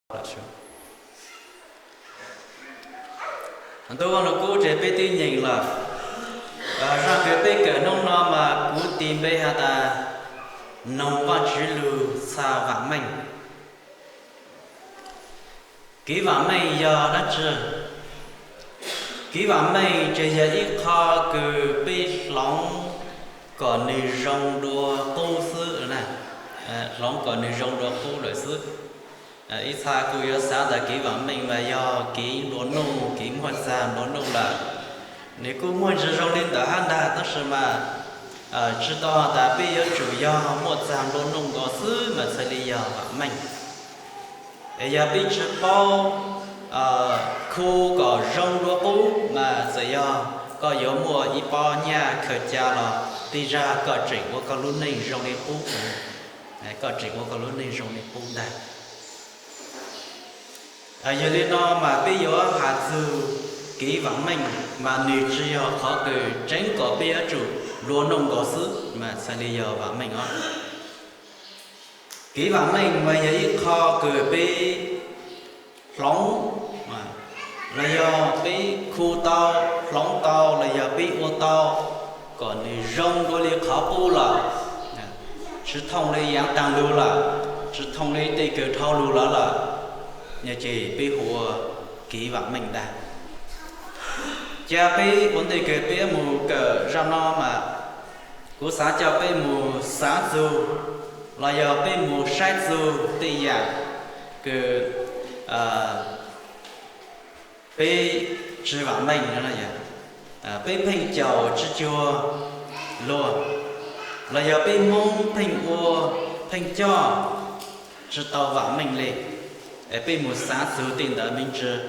Ntuj Vaj Lug Kub ces peb twb nyeem lawm. Zaj kws peb kawm hnub no mas kuv tis npe has tas, noog Vajtswv lug txha vaam meej. Kev vaam meej yog dlaab tsi? Kev vaam meej ces yog ib qho kws peb hloov kom nwg zoo dua qub xwb, hloov kom nwg zoo dua qub lawm xwb. Ib txha kuj yuav xaav tas kev vaam meej mas yog kev nplua nuj, kev muaj txag nplua nuj lawm. Nws kuj muaj ntsis zoo li ntawd hab ntag, tab sis mas tsi tau has tas peb yuav tsum yog muaj txag nplua nuj nkaus xwb mas txhad li yog vaam meej. Es yog peb tsi paub khu kom zoo dua qub mas txawm yog koj yuav muaj ib pob nyaj khaws ca los tej zag koj tseem ua koj lub neej zoo li qub, koj tseem ua koj lub neej zoo li qub ntag. Yog li no mas peb yuav has txug kev vaam meej mas nws tsi yog qhov kws tseeb kom peb yuav tsum nplua nuj nkaus xwb mas txhad li yog vaam meej os. Kev vaam meej mas yog ib qho kws peb hloov, los yog peb khu tau, hloov tau, los yog peb ua tau kom nws zoo dua li qhov qub lawm, tsi thooj li yaav taag lug lawm, tsi thooj li tej kws dhau lug lawm lawm, ces peb hu ua kev vaam meej ntag. Ca peb ua ntej kws peb mus kawm zaj no mas kuv xaav coj peb mus xaav txug los yog peb mus saib txug tej yaam kws peb tsi vaam meej, peb pheej caum tsi cuag luag, los yog peb Hmoob pheej ua, pheej coj tsi tau vaam meej li. Es peb mus xaav txug tej ntawd me ntsis,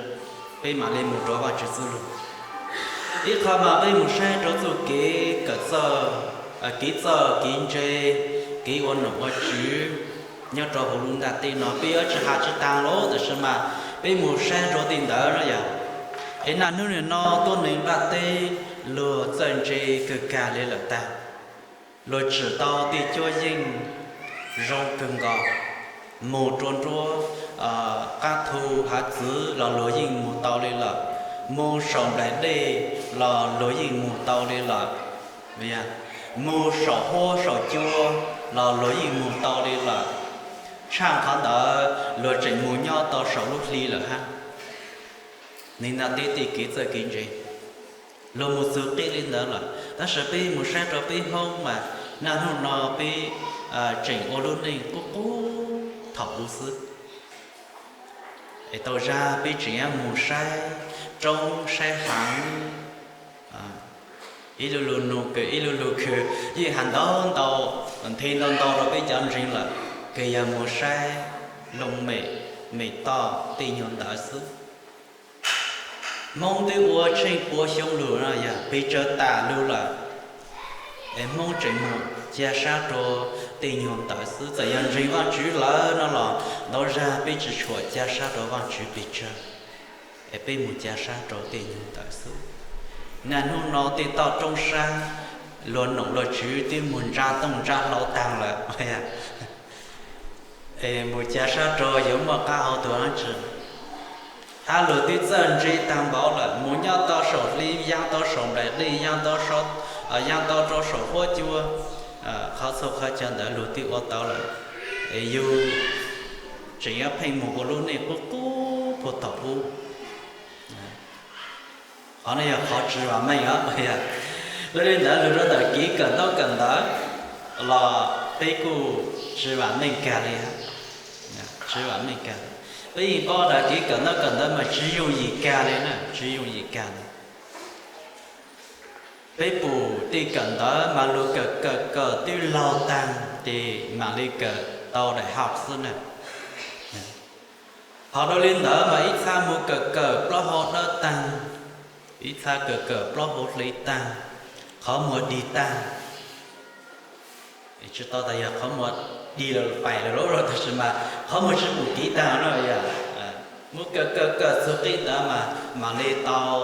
peb maam le mus rua Vaajtswv txuj lug. Ib qho mas peb mus saib rua txuj kev kawm txawj, kev txawj kev ntse, kev ua nom ua tswv nyob rua huv lub ntaaj teb no peb yuav tsi has tsi taag lawm, tab sis mas peb mus saib rua tej ntawd no yog, es naj hnub nwg no tuab neeg nplaj teb luag txawj ntse kawg kag li lawm tag. Luag tsim tau tej cuab yeej zoo kawg nkaus, mus rua nruab qab thu hav txwv los luag yeej mus tau li lawm, mus saum nplaim dlej los luag yeej mus tau li lawm, mus saum huab saum cua los luag yeej mus tau li lawm. Tshaj qhov ntawd luag tseem mus nyob tau saum lub hli lawm hab. Neeg ntaaj teb tej kev txawj kev ntse, luag mus txug qib li ntawd lawm, tab sis peb mus saib rua peb Hmoob mas naj hnub no peb tseem ua lub neej qub qub thaum ub xwb. Es tau zag peb tseem yuav mus saib roob saib haav, ib lu lug nug kws ib lu lug khw, yeej has ntau ntau, nthe ntau ntau rua peb cov ntseeg lawm, kws yog mus saib looj mem, mem toj tej nyuag ntawd xwb. Hmoob twb ua tsheej pua xyoo lug no yog pes tsawg tam lug lawm, es Hmoob tseem mus ca sab rua tej nyuag ntawd xwb. Txawm yog ntseeg Vaajtswv lawm no los ntau zag peb tsi tshua ca sab rua Vaajtswv pes tsawg, es peb mus ca sab rua tej nyuag ntawd xwb. Naj hnub no tej toj roob sab, luag nom luag tswv twb mus ntsa tooj ntsa hlau taag lawm, es mus ca sab rua yuav muaj qab hau tuag dlaab tsi? Hab luag twb txawj ntse taag npaum lawm, mus nyob tau saum hli, yaa tau saum nplaim dlej, yaa tau, yaa tau rua saum huab cua, qhov txhua qhov chaw ntawd luag twb ua tau lawm, es yug tseem yuav pheej mus ua lub neej qub qub puag thaum ub. Qhov no yog qhov tsi vaam meej os. Yog li ntawd lug rua ntawm kev kawm ntaub kawm ntawv los peb kuj tsi vaam meej kag li, tsi vaam meej kag. Peb yeej paub tas kev kawm ntaub kawm ntawv mas tsi yooj yim kag li na, tsi yooj yim kag li. Peb pum tej kawm ntawv mas luag kawm kawm kawm twb laug taag ces maam le kawm tau daim hauv xwb na. Hos dua li ntawd mas ib txha mus kawm kawm plaub hau dawb taag, ib txha kawm kawm plaub hau hli taag, qhov muag dig taag. Tsi tau tas yog qhov muag dig lawm paim lawm lauj, tab sis mas qhov muag tsi pum kev taag no yog mus kawm kawm kawm txug qib ntawd mas maam le tau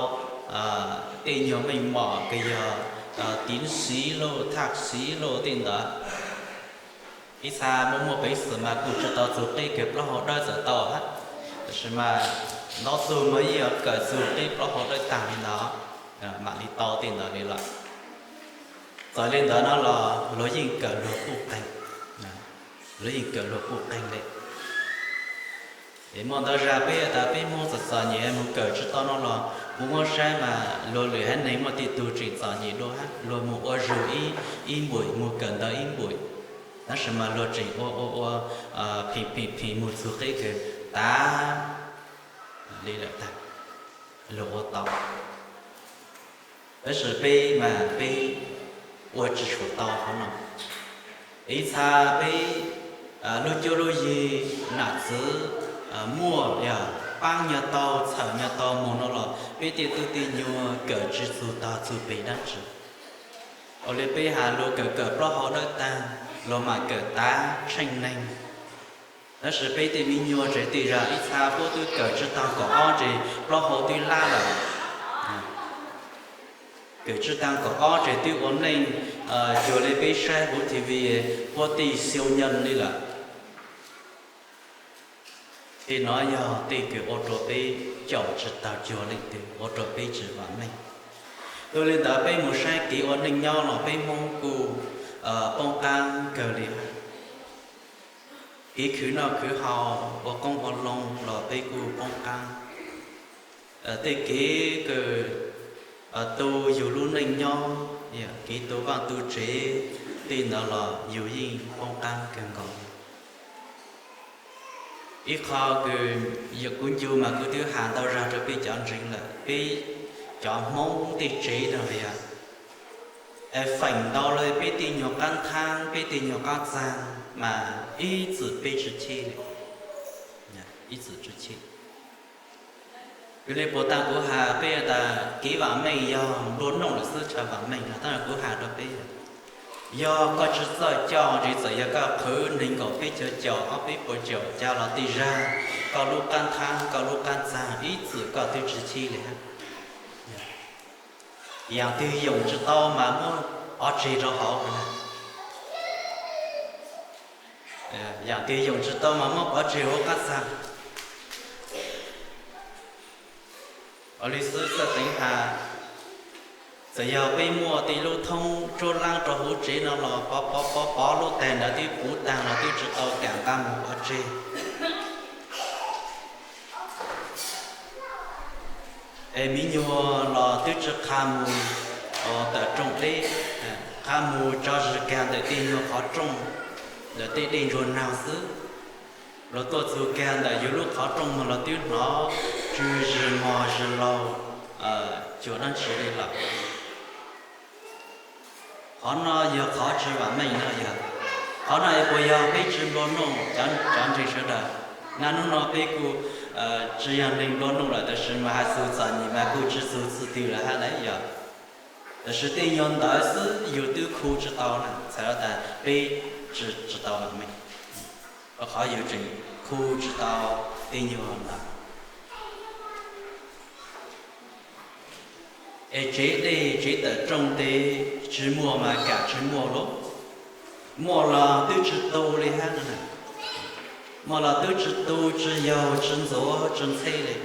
tej nyuag meej mom kws yog tiv siv lauj, thaj siv lauj tej ntawd. Ib txha muaj muaj peev xwm mas kuj tsi tau txug qib kws plaub hau dawb txawm tau hab. Tab sis mas ntau tug mas yeej yuav kawm txug qib plaub hau dawb taag li ntawd, mam li tau tej ntawd li lawm. Txawm li ntawd no los luag yeej kawm luag quj qeeg, luag yeej kawm luag quj qeeg li. Es muaj ntau zag peb tas peb Hmoob txom txom nyem mus kawm tsi tau no los kuv muab saib mas luag lwm haiv neeg muaj tej tug tseem txom nyem dua hab, luag mus ua zug ib npuim, mus kawm ntawv ib npuim, tab sis mas luag tseem ua ua ua phim phim phim mus txug qib kawg tas li lawm tag, luag ua tau. Tab sis peb mas peb ua tsi tshua tau qhov no. Ib txha peb lub cuab lub yig nam txwv muaj yog paab nyuag tau txhawm nyuag tau moog no los peb tej tub tej nyuag kawm tsi txug tog txug peg dlaab tsi. Ua li peb has luag kawm kawm plaub hau dawb taag, luag mam kawm tav tsheej neeg. Tab sis peb tej me nyuam tsev tej zag ib txha puab twb kawm tsi taag kaum ob ces plaub hau twb lab lawm. Kawm tsi taag kaum ob ces twb ua neej cuag li peb saib huv T V puab tej siêu nhân li lawm. Tej no yog tej kws ua rua peb caum tsi taug cuag leej twg, ua rua peb tsi vam meej. Yog li ntawd peb mus saib kev ua neej nyob los peb Hmoob kuj poob qaab kawg li. Kev khwv noj khwv haus ua qoob ua loo los peb kuj poob qaab. Tej kev kws tu yug lub neej nyob, kev tu vaaj tu tsev, tej ntawd los yug yeej poob qaab kawg nkaus. Ib qho kws kuv ncu mas kuv twb has ntau zag rua peb cov ntseeg lawm, peb cov Hmoob tej tsev no yog feem ntau le peb tej nyuag qaab thaab peb tej nyuag qaab txaag mas ib txwm peb tsi cheb li, ib txwm tsi cheb. Yog li puas taag kuv has peb tas kev vam meej yog nplua nuj lawm xwb, tsi vam meej no tab kuv has rua peb, yog koj tsi txawj coj ntsev, txawm yog koj qhwv neeg nkaum peb caug caum ob peb puas caum cas los tej zag koj lub qaab thaab koj lub qaab txaag ib txwm koj twb tsi cheb li hab. Yaam twg yoom tsi tau mas muab pov tseg rau hauv. Yaam twg yoom tsi tau mas muab pov tseg hauv qaab txaag. Ua li xwb txawj teev has, txawm yog peb muaj tej lub thoob tsuab laab rau huv tsev no los pov pov pov pov lub taag ntawd twb puv taag los twb tsi tau kaam nqa mus pov tseg. Es miv nyuas los twb tsi qha mus tawm rooj deb, qha mus tso zis kag ntawm tej nyuag qhov rooj, ntawm tej dej ntsuag naug xwb. Los tuaj txug kag ntawm yug lub qhov rooj mas los twb hnov tsw zis mos zis laug cuag dlaab tsi li lawm. Qhov no yog qhov tsi vam meej no yog, qhov no es puas yog peb tsi nplua nuj? Cov ntseeg sawv daws, naj nub no peb kuj tsi yog neeg nplua nuj lawm tab sis mas has txug txom nyem mas kuj tsi txug txij twg lawm hab na yog. Tab sis tej nyuag ntawd xwb yug twb khu tsi tau na, txhais tas peb tsi tau vam meej, rau qhov yug tseem khu tsi tau tej nyuag ntawd. Es tsev dej tsev tawm rooj tes tsi muaj mas kam tsi muaj lauj. Muaj los twb tsi tu li hab, muaj los twb tsi tu tsi yaug tsi ntxuav tsi ntxheb li.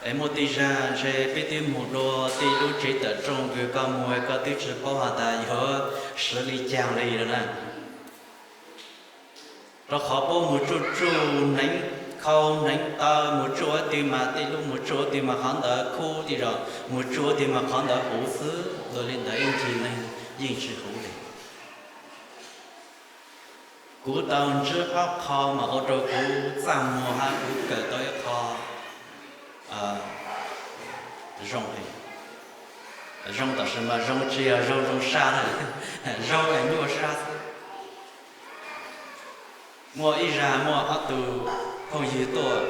Es muaj tej zag ntshe peb twb mus dua tej lub tsev tawm rooj kws koj mus koj twb tsi paub has tas yuav siv li caag li lawm na. Rau qhov puab mus tsuj tsuj hneev khau hneev taw, mus tsuj ua twg mas tej lub mus tsuj ua twg mas qhov ntawd khub tej zog, mus tsuj ua twg mas qhov ntawd huv xwb. Dua li ntawd ib ncig neeg yeej tsi huv li. Kuv tau ntsib ob qho mas ua rau kuv txaj muag hab kuv kawm tau ib qho zoo, zoo tam sim mas zoo tsi yog zoo zoo sab, zoo es nyuaj sab xwb. Muaj ib zag muaj ob tug phooj ywg tuaj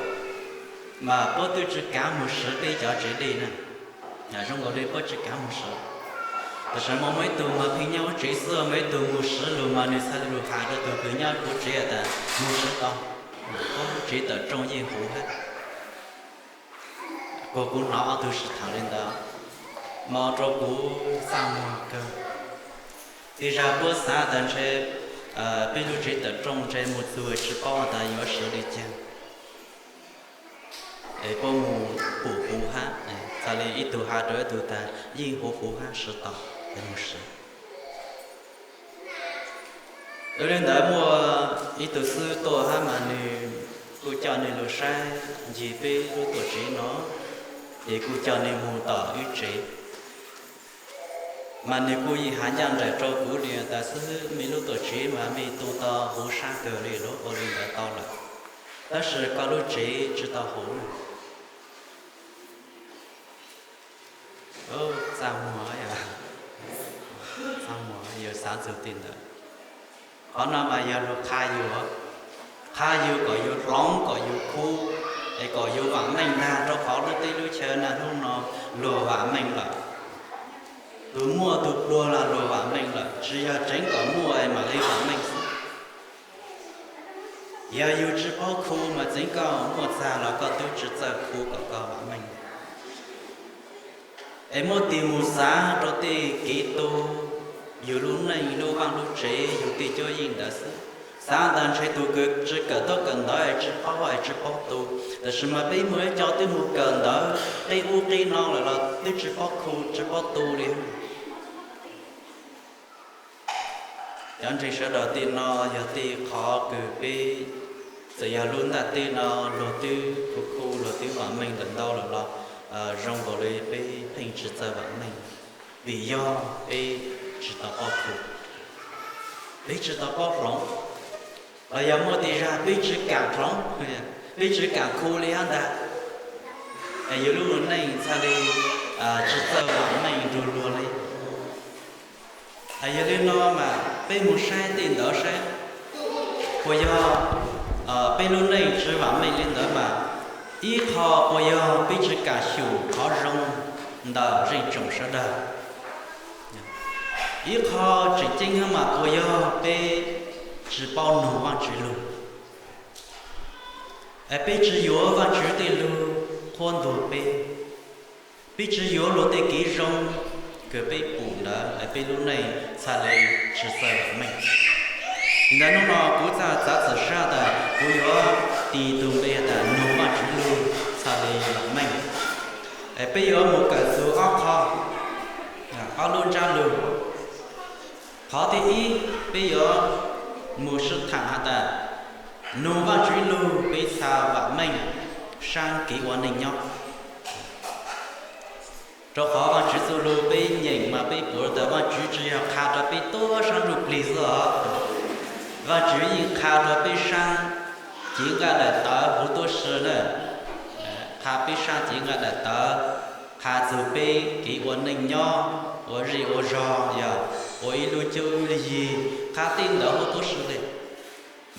mas puab twb tsi kav mus siv peb cov tsev dej na. Zoo nkaus li puab tsi kav mus siv. Tam sim no muaj ib tug mas pheej nyob huv tsev xwb, muaj ib tug mus siv lug mas nws txhaj le lug has rau tug kws nyob huv tsev tas mus siv tau, puab lub tsev tawm rooj yeej huv hab. Kuas kuv hnov ob tug sib tham li ntawd, mas ua rau kuv txaj muag kawg. Tej zag puab xav tas ntshe Peb lub tsev tawm rooj ntshe mus txug tsis paub tas yuav sawv li cas, es puab mus pum huv hab, txhad li ib tug has rau ib tug tas yeej huv huv hab sawv tau, es mus sawv. Yog li ntawd muaj ib tug xib hwb tuaj hab mas nwg kuj coj nwg lug saib ncig peb lub tuam tsev no, ces kuj coj nwg mus tom wb tsev. Mas nwg kuj yeej has ncaj nraim rau kuv li tas xib hwb, mej lub tuam tsev mas mej tu tau huv sab kawg li, lug ua li ntawd tau lawm, tab sis koj lub tsev tsis tau huv. Txaj muag, txaj muag, yus xav txug ti ntawd. Qhov no mas yog lug qha yus, qha yus kom yus hloov kom yus khuv, es kom yus vam meej ntag, rau qhov lub teb lub chaw naj hnub no luag vam meej lawm. Tug muaj tug pluag los luag vam meej lawm, tsis yog tseev kom muaj es mam li vam meej xwb. Yog yus tsis paub khuv mas txeev koj muaj txag los koj twb tsis txawj khuv kom koj vam meej. Es muab tig mus xav rau tej kev tu yus lub neej lub vaaj lub tsev yus tej cuab yeej ntawd xwb. Xav tas ntshe tug kws tsis kawm tuab kawm ntawv es tsis paub es tsis paub tu, tab sis mas peb muaj ib co twb mus kawm ntawv qib ub qib no lawm los twb tsis paub khuv tsis paub tu li. Cov ntseeg sawv daws, tej no yog tej qhov kws peb, txawm yog lub ntiaj teb no luag twb khuv khuv luag twb vam meej ntau ntau lawm los zoo nkaus li peb pheej tsis txawj vam meej, vim yog peb tsis tau paub khuv, peb tsis tau paub hloov, los yog muaj tej zag peb tsis kam hloov, peb tsis kam khuv li hab ntag, es yus lub neej txhaj li tsis txawj vam meej nrug luag li. Yog li no mas peb mus saib tej ntawd saib, puas yog peb lub neej tsis vam meej li ntawd mas, ib qho puas yog peb tsis kam xyum qhov zoo ntawm zeej tsoom sawv daws. Ib qho tseem ceeb hab mas puas yog peb tsis paub noog Vaajtswv lug, es peb tsis yuav Vaajtswv tej lug qhuab ntuas peb, peb tsis yuav luag tej kev zoo kws peb pum ntawd es peb lub neej txhaj li tsis txawj vam meej. Ntawm nub no kuv txhaj txav txim sab tas kuv yuav tis tug npe tas noog Vaajtswv lug txhaj li vam meej. Es peb yuav mus kawm txug ob qho, ob lub ntsab lug. Qhov thib ib, peb yuav mus sib thaam has tas noog Vaajtswv lug peb txhaj vam meej saab kev ua neej nyob. Rau qhov Vaajtswv txuj lug peb nyeem mas peb pum tas Vaajtswv tsis yog qha rau peb tuab saab nruj plig xwb os. Vaajtswv yeej qha rau peb saab cev nqaij daim tawv huv tuab si na, qha peb saab cev nqaij daim tawv, qha txug peb kev ua neej nyob, ua zej ua zog, yog ua ib lub cuab lub yig, qha tej ntawd huv tuab si li.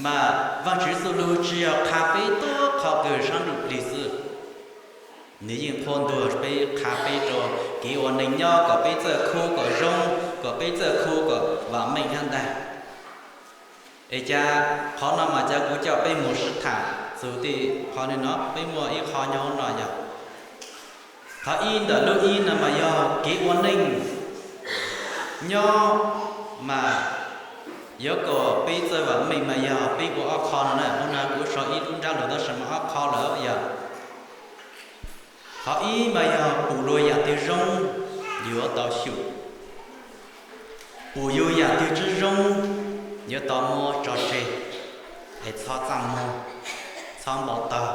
Mas Vaajtswv txuj lug tsis yog qha peb tuab qhov kws saab nruj plig xwb. Nws yeej qhuab ntuas peb, qha peb rau kev ua neej nyob kom peb txawj khuv kom zoo, kom peb txawj khuv kom vam meej hab ntag. Es cas qhov no mas cas kuv coj peb mus sib thaam txug tej qhov no, peb muaj ib qho nyob no yog, qhov ib ntawm lub ib no mas yog kev ua neej nyob mas yuav kom peb txawj vam meej mas yog peb ua ob qho no na. Hnub no kuv sau ib lub ntsab lug tab sis mas ob qho lawm yog, qhov ib mas yog pum luag yaam twg zoo yuav tau xyum, pum yug yaam twg tsi zoo yuav tau muab tso tseg, es txhob txaj muag, txhob npau taws.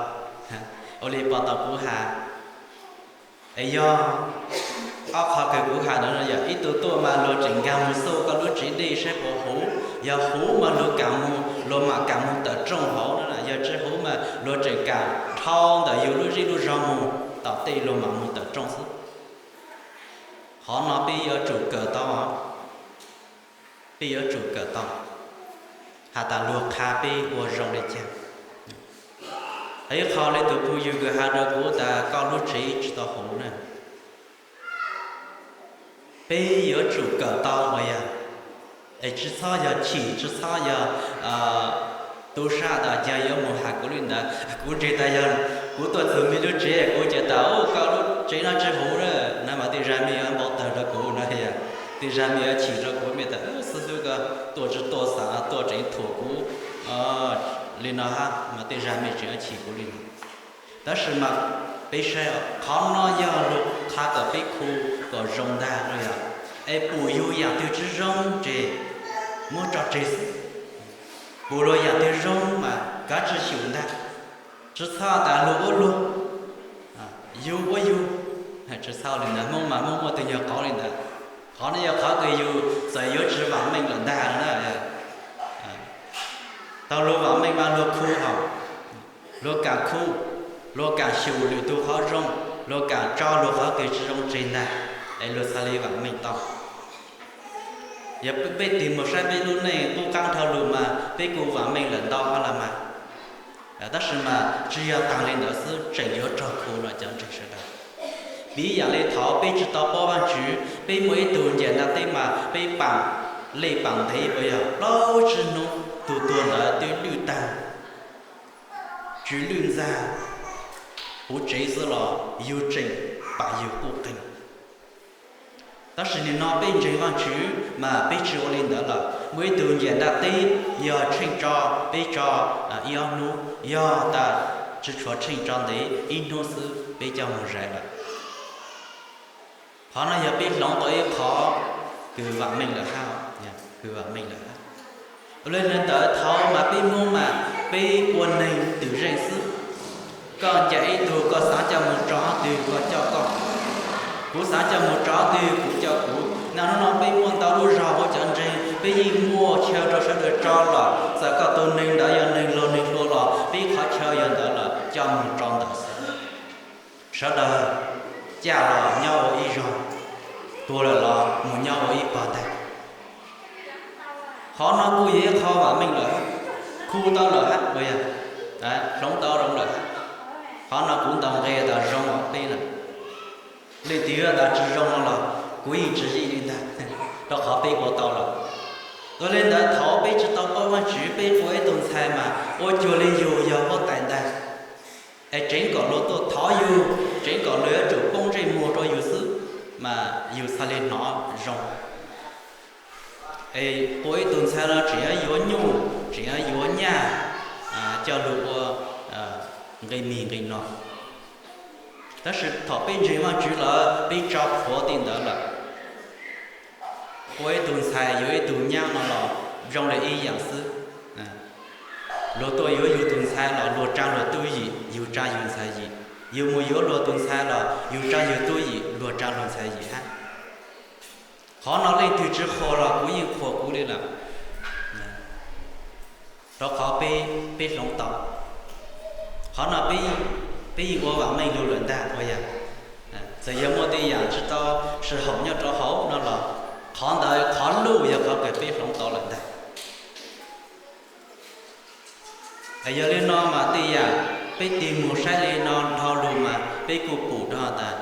Ua li puas tau kuv has? Es yog ob qho kws kuv has ntawd yog ib tug tuaj mas luag tseem nkaag mus xauj koj lub tsev dej saib puas huv, yog huv mas luag kam mus, luag mam kam mus tawm rooj hauv na, yog tsi huv mas luag tseem kam dhau ntawm yug lub zej lub zog mus tom tej luag mam mus tawm rooj xwb. Qhov no peb yuav tsum kawm tau, peb yuav tsum kawm tau has tas luag qha peb ua zoo li cas. Ib qho li tus phooj ywg kws has rau kuv tas koj lub tsev tsis tau huv na, peb yuav tsum kawm tau os yog, es tsi txhob yog chim, tsi txhob yog tu sab tas cas yuav mus has kuv li ntawd. Kuv ntseeg tas yog kuv tuaj txug mej lub tsev kuv ces tas koj lub tsev no tsis huv na, na mas tej zag mej yuav npau taws rau kuv na yog. Tej zag mej yuav chim rau kuv, mej tas xib hwb koj tuaj tsi tuaj xav tuaj tseem thuam kuv li no hab mas tej zag mej tseem yuav chim kuv li no. Tab sis mas peb saib qhov no yog lug qha kom peb khu kom zoo ntag no yog, es pum yug yaam twg tsi zoo ces muab tso tseg xwb. Pum luag yaam twg zoo mas kav tsi xyum ntag, tsi txhob tas luag ua luag, yug ua yug. Tsi txhob li ntawd, Hmoob mas Hmoob muaj tug nyuag qauv li ntawd. Qhov no yog qhov kws yug txawm yuav tsi vaam meej lawm ntag no na. Tau luag vaam meej mas luag khu hab, luag kaam khu, luag kaam xyum lwm tug qhov zoo, luag kaam tso luag qhov kws tsi zoo tseg ntag, es luag txhad li vaam meej tau. Yog peb tig moog saib peb lub neej qub qaab dhau lug mas peb kuj vaam meej lawm ntau hab los mas. Tab sis mas tsi yog taag li ntawd xwb, tseem yuav raug khu no cov ntseeg sawv daws. Piv yaam le thaum peb tsi tau paub Vaajtswv, peb muaj ib tug ncaim ntaaj teb mas peb paam lej paam ntev uas yog plaub tsib nub, tug tuag ntawd twb lwj taag, tsw lwj ntxag, puv tsev xwb los yug tseem paam yug quj qeeg. Tab sis nim no peb ntseeg Vaajtswv mas peb tsi ua li ntawd lawm. Muaj ib tug ncaim ntaaj teb yog tsheej tso, peb tso ib ob nub, yog tas tsi tshua tsheej tso ntev, ib nub xwb peb coj moog zais lawm. Qhov no yog peb hloov tau ib qhov kws vaam meej lawm hab, kws vaam meej lawm hab. Ua le ntawd thaum mas peb Hmoob mas peb ua neeg twm zeej xwb. Koj ncaim ib tug koj xaav coj moog tso qhov twg koj coj koj, kuv xaav coj moog tso qhov twg kuv coj kuv. Naj hnub no peb muaj ntau lub zog huv cov ntseeg, peb yeej muaj chaw rau sawv daws tso lawm. Txawm koj tug neeg ntawd yog neeg laug neeg hluas los peb qhov chaw yog ntawd lawm coj moog tso ntawd xwb. Sawv daws caj los nyob ua ib zog, tuag lawm los moog nyob ua ib pog ntag. Qhov no kuj yog ib qho vaam meej lawm, khu tau lawm hab, hloov tau zoo lawm hab. Qhov no kuv ntaus nqe tas zoo peb lawm. Leej twg tas tsi zoo no los kuv yeej tsi yij li ntag, rau qhov peb ua tau lawm. Ua le ntawd thaum peb tsi tau paub Vaajtswv, peb ua ib tug ntxhais mas ua cuag li yug yog huab tais ntag. Es tseev kom luag tuaj thov yug, tseev kom luag yuav tsum poob ntsej muag rau yug xwb, mas yug txhad li hnov zoo. Es ua ib tug ntxhais los tseem yuav nyuj, tseem yuav nyaj, coj lug ua nqe mig nqe no. Tab sis thaum peb ntseeg Vaajtswv lawm peb tso plhuav tej ntawd lawm. Ua ib tug ntxhais yuav ib tug nyab no los zoo li ib yaam xwb. Luag tuaj yuav yug tug ntxhais los luag tsa luag tub yim, yug tsa yug ntxhais yim. Yug mus yuav luag tug ntxhais los yug tsa yug tub yim, luag tsa luag ntxhais yim hab. Qhov no leej twg tsi qhuas los kuv yeej qhuas kuv li lawm, rau qhov peb hloov tau. Qhov no peb yeej ua vaam meej lug lawm ntag puas yog? Txawm yog muaj tej yaam tsi tau sib haum nyob rau hauv no los qhov ntawd qhov luj yog qhov kws peb hloov tau lawm ntag. Yog li no mas tej yaam peb tig moog saib li no dhau lug mas peb kuj pum dlua tas,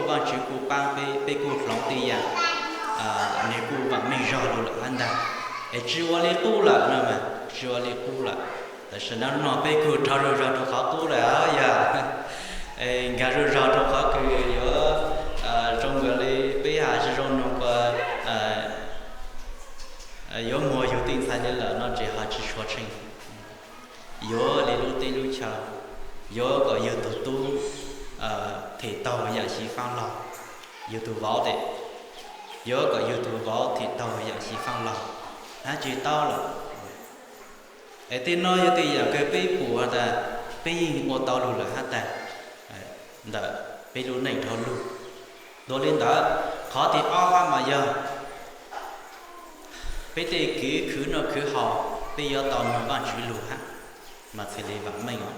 Vaajtswv kuj paab peb, peb kuj hloov tej yaam nwg kuj vaam meej zog lug lawm hab ntag. Es tsi ua li qub lawm no mas, tsi ua li qub lawm. Tam sim no peb kuj rov lug zog rau qhov qub lawm yog, nkag zug zog rau qhov kws yuav zoo nkawd li peb has tsi zoo nug kuas yuav muag yug tej ntxhais li lawm no ces ho tsi tshua tsheej. Yuav li lub teb lub chaw, yuav kom yug tug tub them taug yaam xyiv faaj log, yug tug vauv tes, yuav kom yug tug vauv them taug yaam xyiv faaj log, hab tsi tau lawm. Es tej no yog tej yaam kws peb pum tas peb yeej ua tau lug lawm hab tas ntawm peb lub neej dhau lug. Dua li ntawd, qhov thib ob hab mas yog peb tej kev khwv noj khwv haus, peb yuav tau noog Vaajtswv lug hab mas thiaj li vaam meej os.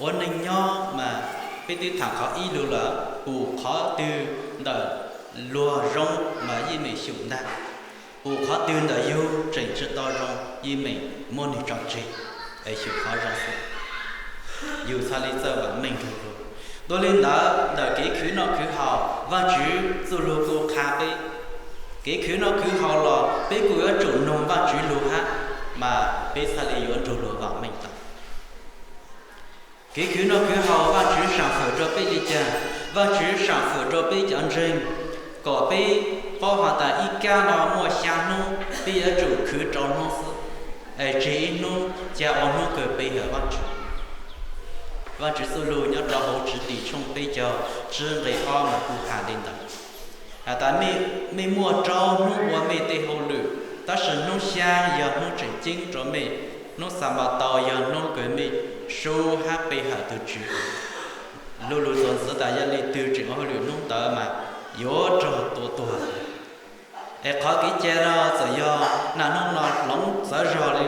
Ua neej nyob mas peb twb thaam qhov ib lug lawm, pum qhov twg ntawm luag zoo mas yeej meem xyum ntag. Pum qhov twg ntawm yug tseem tsi tau zoo yeej meem muab nwg tso tseg, es xyum qhov zoo xwb, yug txhaj li txawj vaam meej nrug lug. Dua li ntawd ntawm kev khwv noj khwv haus Vaajtswv txuj lug kuj qha peb, kev khwv noj khwv haus los peb kuj yuav tsum noog Vaajtswv lug hab mas peb txhaj li yuav nrug luag vaam meej tau. Kev khwv noj khwv haus Vaajtswv saam fwm rua peb li cas? Vaajtswv saam fwm rua peb cov ntseeg kom peb Paub has tas ib kab no muaj xya hnub, peb yuav tsum khwv rau hnub xwb, es tseg ib hnub cia ua hnub kawg pe hawm Vajtswv. Vajtswv txuj lug nyob rau hauv Tswv Tim tshooj peb caug tsib nqe ob mas kuj has li ntawd. Has tas mej muaj rau hnub ua mej tej hauj lwm, tab sis hnub xya yog hnub tseem ceeb rau mej, hnub Xanpataus yog hnub kawg mej sub hab pe hawm tug Tswv. Lu lug txuas ntxiv tas yog leej twg tseem ua hauj lwm hnub ntawd mas yuav raug tua tuag. Es qhov kev cai no txawm yog naj hnub no hloov txawv zog li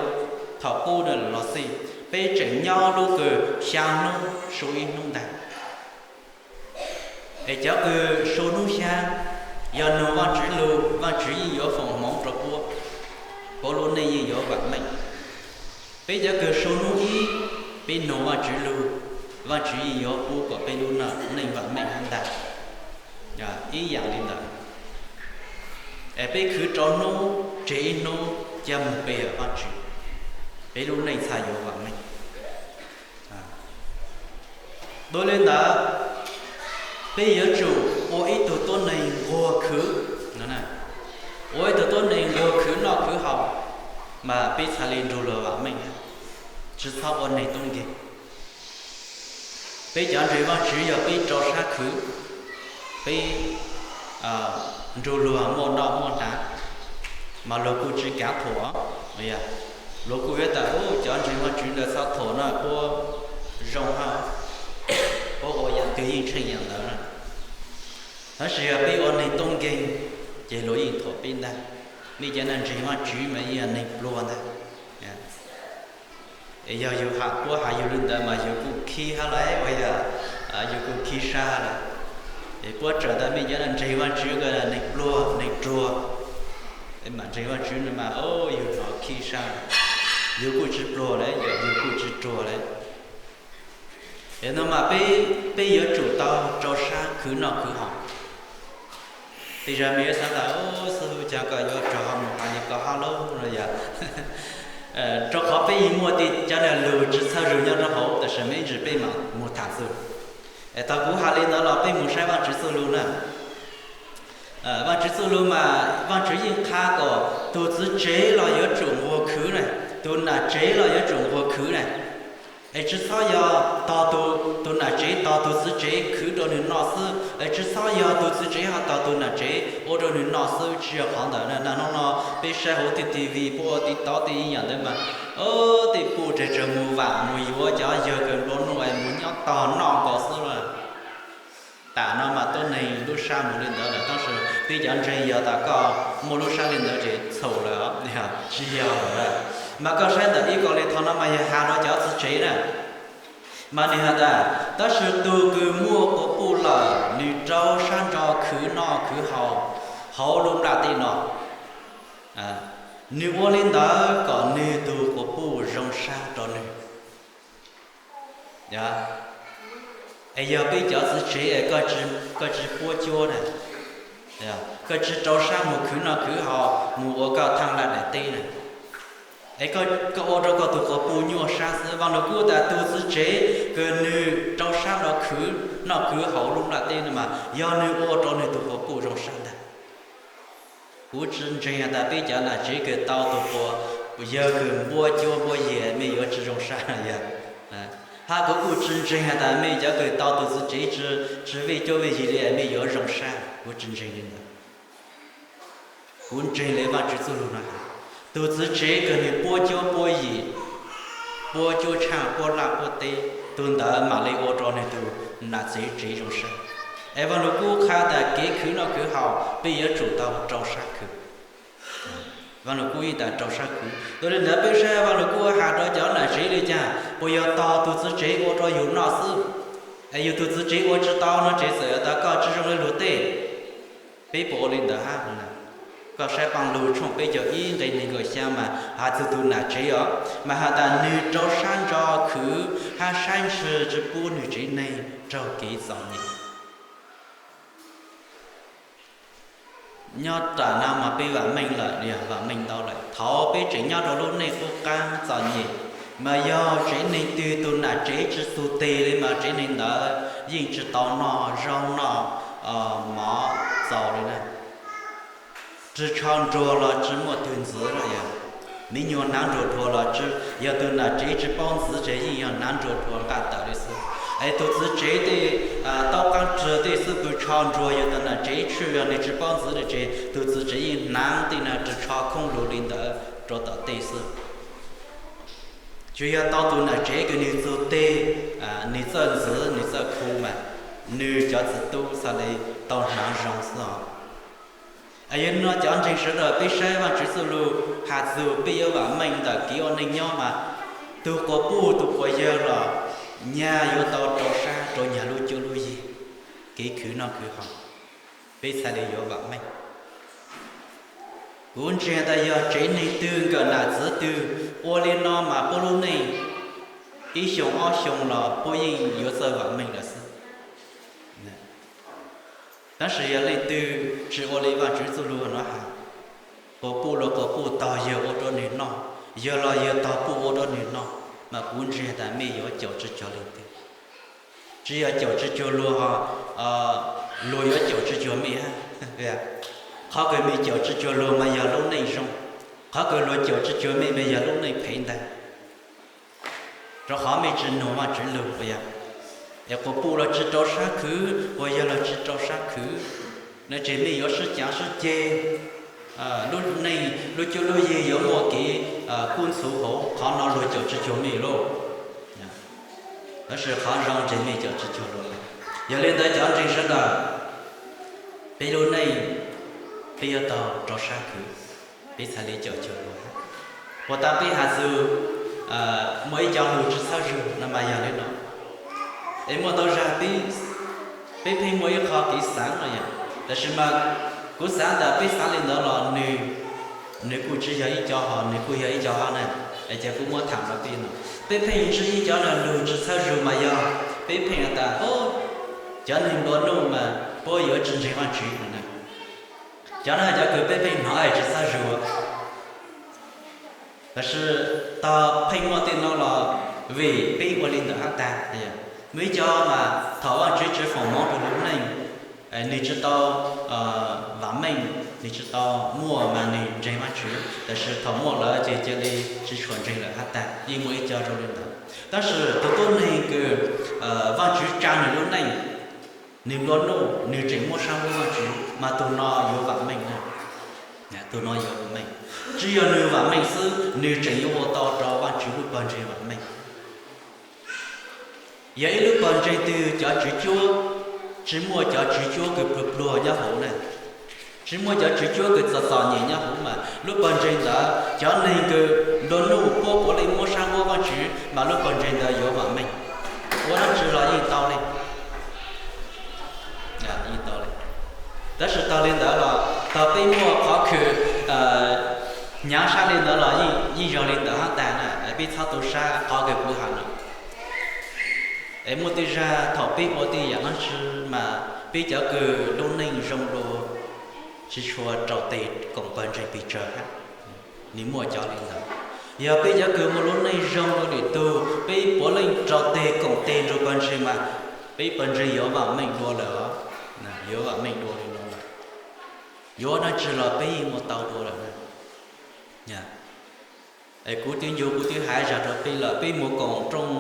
thaum qub no los xij, peb tseem nyob lub kws xya hnub sub ib hnub ntag. Es cov kws sub hnub xya, yog nug Vajtswv lug, Vajtswv yeej yuav foom hmoov rau puab, puab lub neej yeej yuav vam meej. Peb cov kws sub hnub ib, peb nug Vajtswv lug, Vajtswv yeej yuav pub kom peb lub neej vam meej hab ntag. Ib yaam li ntawd, es peb khwv rau hnub, tseg ib hnub cia moog pe hawm Vajtswv, peb lub neej txhaj yuav vam meej. Dua li ntawd, peb yuav tsum ua ib tug tuab neeg nquag khwv, ua ib tug tuab neeg nquag khwv noj khwv haus, mas peb txhaj li nrug luag vam meej, tsi txhob ua neeg tub nkeeg. Peb cov ntseeg Vajtswv yog peb rau sab khwv, peb nrug luag muaj noj muaj hnav, mas luag kuj tsi kav thuam. Luag kuj yuav tas, cov ntseeg Vajtswv ntawd txhob thuam no puab zoo hab, puab ua yaam twg yeej tsheej yaam ntawd na. Tab sis yog peb ua neeg tub nkeeg, ces luag yeej thuam peb ntag. Mej cov neeg ntseeg Vajtswv mas yeej yog neeg pluag ntag. Es yog yug has, puab has yug li ntawd mas yug kuj khib hab lawm, ua yog yug kuj khib sab lawm. Es puab tsaam tas mej cov neeg ntseeg Vajtswv ko neeg pluag neeg ruag, es mam ntseeg Vajtswv no mas yug hnov khib sab, yug kuj tsi pluag lawm, yug kuj tsi ruag lawm. Es no mas peb yuav tsum tau rau sab khwv noj khwv haus. Tej zag mej yuav xaav tas, xib hwb, cas koj yuav rov ho mus has li ko hab lauj no yog, rau qhov peb yeej muaj tej cov lug tsi txhawb zug nyob rau hauv, tab sis mej ntsis peb mam mus tham txug. Es thaum kuv has li ntawd los peb mus saib Vajtswv txuj lug na. Vajtswv txuj lug mas Vajtswv yeej qha kom tug txiv tsev los yuav tsum nquag khwv na, tug nam tsev los yuav tsum nquag khwv na. Es tsi txhob yog tog tug nam tsev tog tug txiv tsev khwv rau nwg noj xwb, es tsi txhob yog tug txiv tsev ho tog tug nam tsev ua rau nwg noj xwb, tsi yog qhov ntawd na. Naj hnub no peb saib hauv tej T V, puab ua TikTok tej ib yaam ntawd mas, tej puj tsawg tsawg mus vam mus yuav cov yawg kws nplua nuj es mus nyob tog noj nkaus xwb lawm. Tam no mas tuab neeg lub sab mus li ntawd lawm, tab sis peb cov ntseeg yog tas koj muaj lub sab li ntawd ces txhaum lawm, tsi yog lawm. Mas koj saib ntawm ib kaum li thaum no mas yog has rau cov txiv tsev na. Mas nwg has tas, tab sis tug kws muaj quas puj lawm, nwg rau sab ntso khwv noj khwv haus hauv lub nplaj teb no. Nwg ua li ntawd kom nwg tug quas puj zoo sab rau nwg. Es yog peb cov txiv tsev es koj tsi puab cuab na, koj tsi rau sab mus khwv noj khwv haus mus ua koj thaaj laj daim teb na, es koj ua rau koj tug quas puj nyuaj sab xwb. Vaaj Lug Kub tas tug txiv tsev kws nwg rau sab rau khwv noj khwv haus lub nplaj teb no mas yog nwg ua rau nwg tug quas puj zoo sab ntag. Kuv tsi ntseeg has tas peb cov nam tsev kws tau tug quas, yawg kws npuab cuab npuab yig mej yuav tsi zoo sab yog. Hab kuv kuj tsi ntseeg has tas mej cov kws tau tug txiv tsev tsi vij cuab vij yig li mej yuav zoo sab, kuv tsi ntseeg li ntawd. Kuv ntseeg li Vaajtswv txuj lug no has, tug txiv tsev kws nwg puab cuab puab yig, puab cuab tshaaj puab laj puab teb, tug ntawd mam li ua rau nwg tug nam txiv tsev zoo sab. Es Vaaj Lug Kub qha tas kev khwv noj khwv haus peb yuav tsum tau rau sab khwv. Vaaj Lug Kub yeej tas rau sab khwv. Dua li ntawd peb saib Vaaj Lug Kub has rau cov nam tsev li cas, puas yog tog tug txiv tsev ua rau yug noj xwb, es yug tug txiv tsev ua tsi tau no ces txawm tas koj tsi zoo le luag tej. Peb puas ua li ntawd hab? Koj saib Paaj Lug tshooj peb caug ib nqe neeg nkaum xyaa mas has txug tug nam tsev os, mas has tas nwg rau sab ntso khwv hab saib ntshis tsi pub nwg tsev neeg raug kev txom nyem. Nyob tam no mas peb vam meej lawm, vam meej ntau lawm. Thaud peb tseem nyob rau lub neej qub qaab txom nyem, mas yog tsev neeg twg tug nam tsev tsi txug teg li mas tsev neeg ntawd yeej tsi tau noj zaub noj mov txaus li na. tsis tsho nruas los tsis muaj twg ntxiv lawm yog. Me nyuam hnav nruas dhuas los tsis, yog tus nam tsev tsis paub ntxiv ces yeej yog hnav nruas dhuas nqa tawm li xwb. Es tus txiv tsev tej taub qab rwg tej xub pwg tsho nruas, yog tus nam tsev tshwj yog nws tsis paub ntxiv li ces tus txiv tsev yeej hnav tej no rwg tsho khoob lug li ntawd rau tom tej xwb. Tsuas yog tau tus nam tsev kws nws txug teg, nws txawj ntxiv nws txawj khu mas nws cov txiv tub xav li tau hnav zoo xwb os. Yog no cov ntseeg sawv daws peb saib Vaajtswv txuj lug has txug peb yuav vaam meej ntawm kev ua neej nyob mas tug quas puj tug quas yawg los nyag yuav tau rau sab rau nyag lub cuab lub yig, kev khwv noj khwv haus, peb txhaj li yuav vaam meej. Kuv ntseeg tas yog tsev neeg twg nkawm nam txiv twg ua li no mas puab lub neej ib xyoo ob xyoo los puab yeej yuav txawj vaam meej lawm xwb. Tab sis yog leej twg tsis ua li Vaajtswv txuj lug no has, quas puj los quas puj tog yawg ua rau nwg noj, yawg los yawg tog puj ua rau nwg noj, mas kuv ntseeg tas mej yuav caum tsi cuag leej twg. Tsi yog caum tsi cuag luag, luag yuav caum tsi cuag mej. Qhov kws mej caum tsi cuag luag mas yog lub neej zoo, qhov kws luag caum tsi cuag mej mas yog lub neej phem ntag. Rau qhov mej tsi nug Vaajtswv lug, es quas puj los tsi rau sab khwv, quas yawg los tsi rau sab khwv, no ces mej yuav sib caav sib ceg, lub neej lub cuab lub yig yuav muaj kev kub ntxhuv hauv, qhov no luag caum tsi cuag mej lauj. Tab sis qhov zoo ces mej caum tsi cuag luag. Yog li ntawd cov ntseeg sawv daws, peb lub neej peb yuav tau rau sab khwv, peb txhaj li caum cuag luag. Puas tas peb has txug muaj ib co lug tsi txhawb zug no mas yog li no. Es muaj ntau zag peb pheej muaj ib qho kev xaav no yog, tab sis mas kuv xaav tas peb xaav li ntawd los nws kuj tsi yog ib co hos nws kuj yog ib co hab na. Es ces kuv muab tham rau peb no, peb pheej ntsib ib co lug tsi txhawb zug mas yog peb pheej tas cov neeg nplua nuj mas puab yuav tsi ntseeg Vaajtswv no na. Cov no cov kws peb pheej hnov tsi txhawb zug. Tab sis tog pheej muaj tej no los vim peb ua li ntawd hab tag. Muaj ib co mas thaum Vaajtswv tsi foom moov rua lub neej, nwg tsi tau vaam meej, nwg tsi tau muaj mas nwg ntseeg Vaajtswv, tab sis thaum muaj lawm ces cia li tsi tshua ntseeg lawm hab tag. Yeej muaj ib co zoo li ntawd. Tab sis tus tuab neeg kws Vaajtswv tsa nwg lub neej, nwg nplua nuj, nwg tseem muab sab muab Vaajtswv mas tug no yuav vaam meej na. Tug no yuav vaam meej. Tsi yog nwg vaam meej xwb, nwg tseem yuav ua tau rau Vaajtswv lub pawg ntseeg vaam meej. Yog ib lub pawg ntseeg twg cov tswv cuab tsi muaj cov tswv cuab kws pluag pluag nyob hauv na, tsi muaj cov tswv cuab kws txom txom nyem nyob hauv mas lub pawg ntseeg ntawd cov neeg kws nplua nuj puab puav leej muab sab muab Vaajtswv mas lub pawg ntseeg ntawd yuav vaam meej. Ua dlaab tsi los yeej tau li, yeej tau li. Tab sis tag li ntawd los tog peb muaj qhov kws hnyav sab li ntawd los yeej zoo li ntawd hab tag na. Peb txhob tu sab qhov kws kuv has no. Es muaj tej zag thaum peb ua tej yaam dlaab tsi mas peb cov kws lub neej zoo dua tsi tshua rau teg koom pawg ntseeg pes tsawg hab. Nws muaj cov li ntawd. Yog peb cov kws muaj lub neej zoo dua lwm tug, peb puav leej rau teg koom teg nrug pawg ntseeg mas peb pawg ntseeg yuav vaam meej dua lawm, yuav vaam meej dua li no lawm. Yuav dlaab tsi los peb yeej muaj tau dua lawm. Es kuv twb ncu kuv twb hais zag rau peb lawm, peb mus koom rooj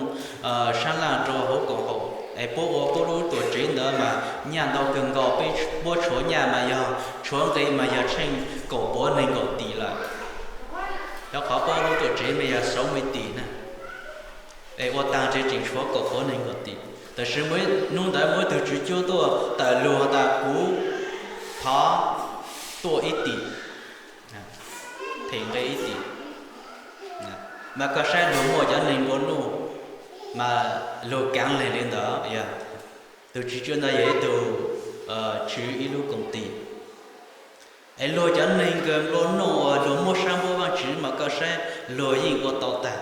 sab laj rau hauv koom haum es puab ua puab lub tuam tsev ntawd mas nyaj ntau kawg nkaus, peb puab tshuav nyaj mas yog tshuav nqe mas yog tsheej kaum puav neeg nkaum tim lawm. Rau qhov puab lub tuam tsev mas yog sáu mươi tỷ na. Es ua taag tsev tseem tshuav kaum puav neeg nkaum tim, tab sis hnub ntawd muaj ib tug tswv cuab tuaj tawm lug tas kuv thov tuaj ib tim, them nqe ib tim. Mas koj saib luag muaj cov neeg nplua nuj mas luag kaav leeg li ntawd. Tus tswv cuab ntawd yog ib tug tswv ib lub koom tim. Es luag cov neeg kws nplua nuj uas luag muab sab muab Vaajtswv mas koj saib luag yeej ua tau tag.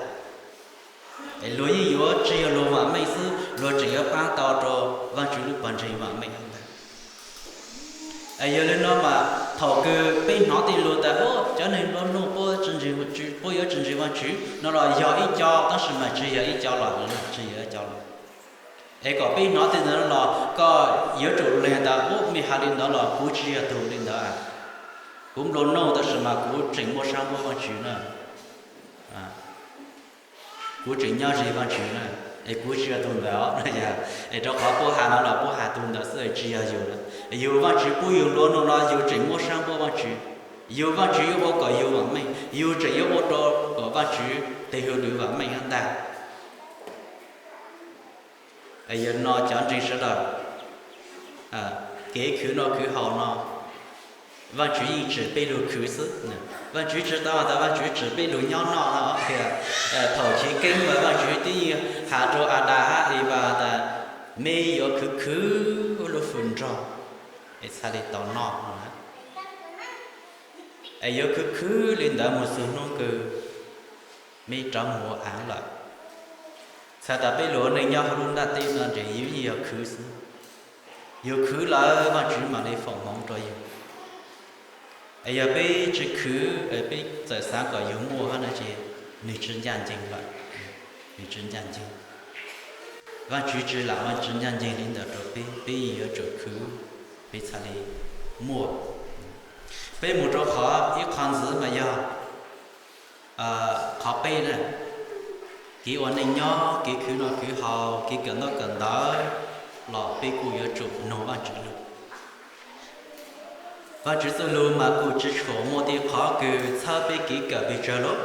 Es luag yeej yuav tsi yog luag vaam meej xwb, luag tseem yuav paab tau rau Vaajtswv lub pawg ntseeg vaam meej hab tag. Es yog li no mas thaum kws peb hnov tej lug tas cov neeg nplua nuj puab yuav tsi ntseeg Vaajtswv no los yog ib co, tab sis mas tsi yog ib co los, tsi yog ib co los. Es kom peb hnov tej ntawd los koj yuav tsum lees tas, mej has li ntawd los kuv tsi yog tug li ntawd. Kuv nplua nuj tab sis mas kuv tseem muaj sab npuab Vajtswv na. Kuv tseem nyob ze Vajtswv na, es kuv tsis yog tus ntawd os. Es rau qhov puab has no los puab has tus ntawd xwb, tsis yog yus na. Yus Vajtswv pub yus nplua nuj no yus tseem muaj sab npuab Vajtswv. Yus Vajtswv yuav ua kom yus vam meej, yus tseem yuav ua rau kom Vajtswv tes hws lwm vam meej hab ntag. Yog no cov ntseeg sawv daws, kev khwv noj khwv haus no, Vajtswv yeej tsim peb lug khwv xwb. Vajtswv tsis tau has tas Vajtswv tsim peb lug nyob noj no. Thaum chiv keeb mas Vajtswv twb yeej has rau Adas hab Evas tas, mej yuav khwv khwv lub fwm nrog es txhaj le tau noj no. Es yuav khwv khwv li ntawd mus txug hnub kws mej rov mus ua aav lawm. Txhais tas peb lug ua neej nyob hauv lub ntiaj teb no ces yus yeej yog khwv xwb. Yus khwv lawm Vajtswv mam li foom hmoov rau yus. Es yog peb tsis khwv, peb txawm xav kom yus muaj hab no ces nwg tsis ncaj nceeg lawm, nwg tsis ncaj nceeg. Vajtswv tsis lam Vajtswv ncaj nceeg li ntawd rau peb, peb yeej yuav tsum khwv, peb txhaj le muaj. Peb mus rau qhov ib qho ntxiv mas yog qhov peb na, kev ua neej nyob, kev khwv noj khwv haus, kev kawm ntaub kawm ntawv los peb kuj yuav tsum mloog Vajtswv lug. Vajtswv txuj lug mas kuj tsis tshua muaj tej qhov kws txhawb peb kev kawm pes tsawg lawm.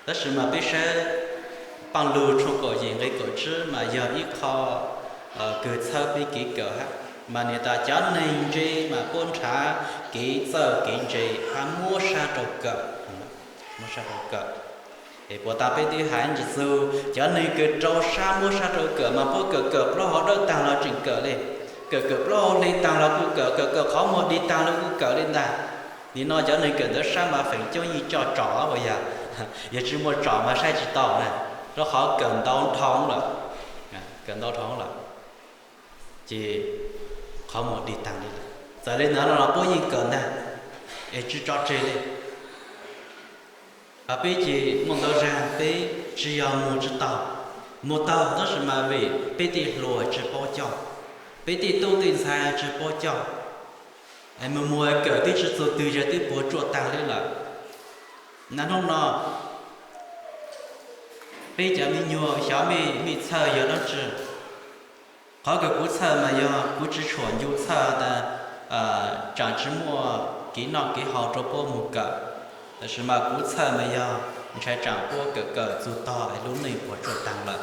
Tab sis mas peb saib Paaj Lug tshooj kaum yim nqe kaum tsib mas yog ib qho kws txhawb peb kev kawm hab, mas nwg tas cov neeg ntse mas puab nrhav kev txawj kev ntse hab muab sab rau kawm, muab sab rau kawm. Es puas tas peb twb has ntsis txug cov neeg kws rau sab muab sab rau kawm mas puab kawm kawm plaub hau dawb taag los tseem kawm le, kawm kawm plaub hau hli taag los kuj kawm, kawm kawm qhov muag dig taag los kuj kawm le ntag. Nim no cov neeg kawm ntawv sab mas feem coob yeej coj tsom uas yog, yog tsis muaj tsom mas saib tsis tau na, rau qhov kawm ntau dhau lawm, kawm ntau dhau lawm ces qhov muag dig taag li lawm. Txawm li ntawd no los puab yeej kawm ntag, es tsis tso tseg li. Peb ces muaj ntau zaag peb tsis yog muag tsis taug, muag taug tab sis mas vim peb tej hluas tsis paub coj, peb tej tub tej ntxhais tsis paub coj, mus muag kawm twb tsis txug twg ces twb puas tsuaj taag li lawm. Naj hnub no peb cov me nyuam xyov mej txhawj yog dlaab tsi. Qhov kws kuv txhawj mas yog kuv tsis tshua ncu txhawj tas tsaam tsis muaj kev noj kev haus rau puab mus kawm, tab sis mas kuv txhawj mas yog ntshai tsaam puab kawm kawm txug tog es lub neej puas tsuaj taag lawm.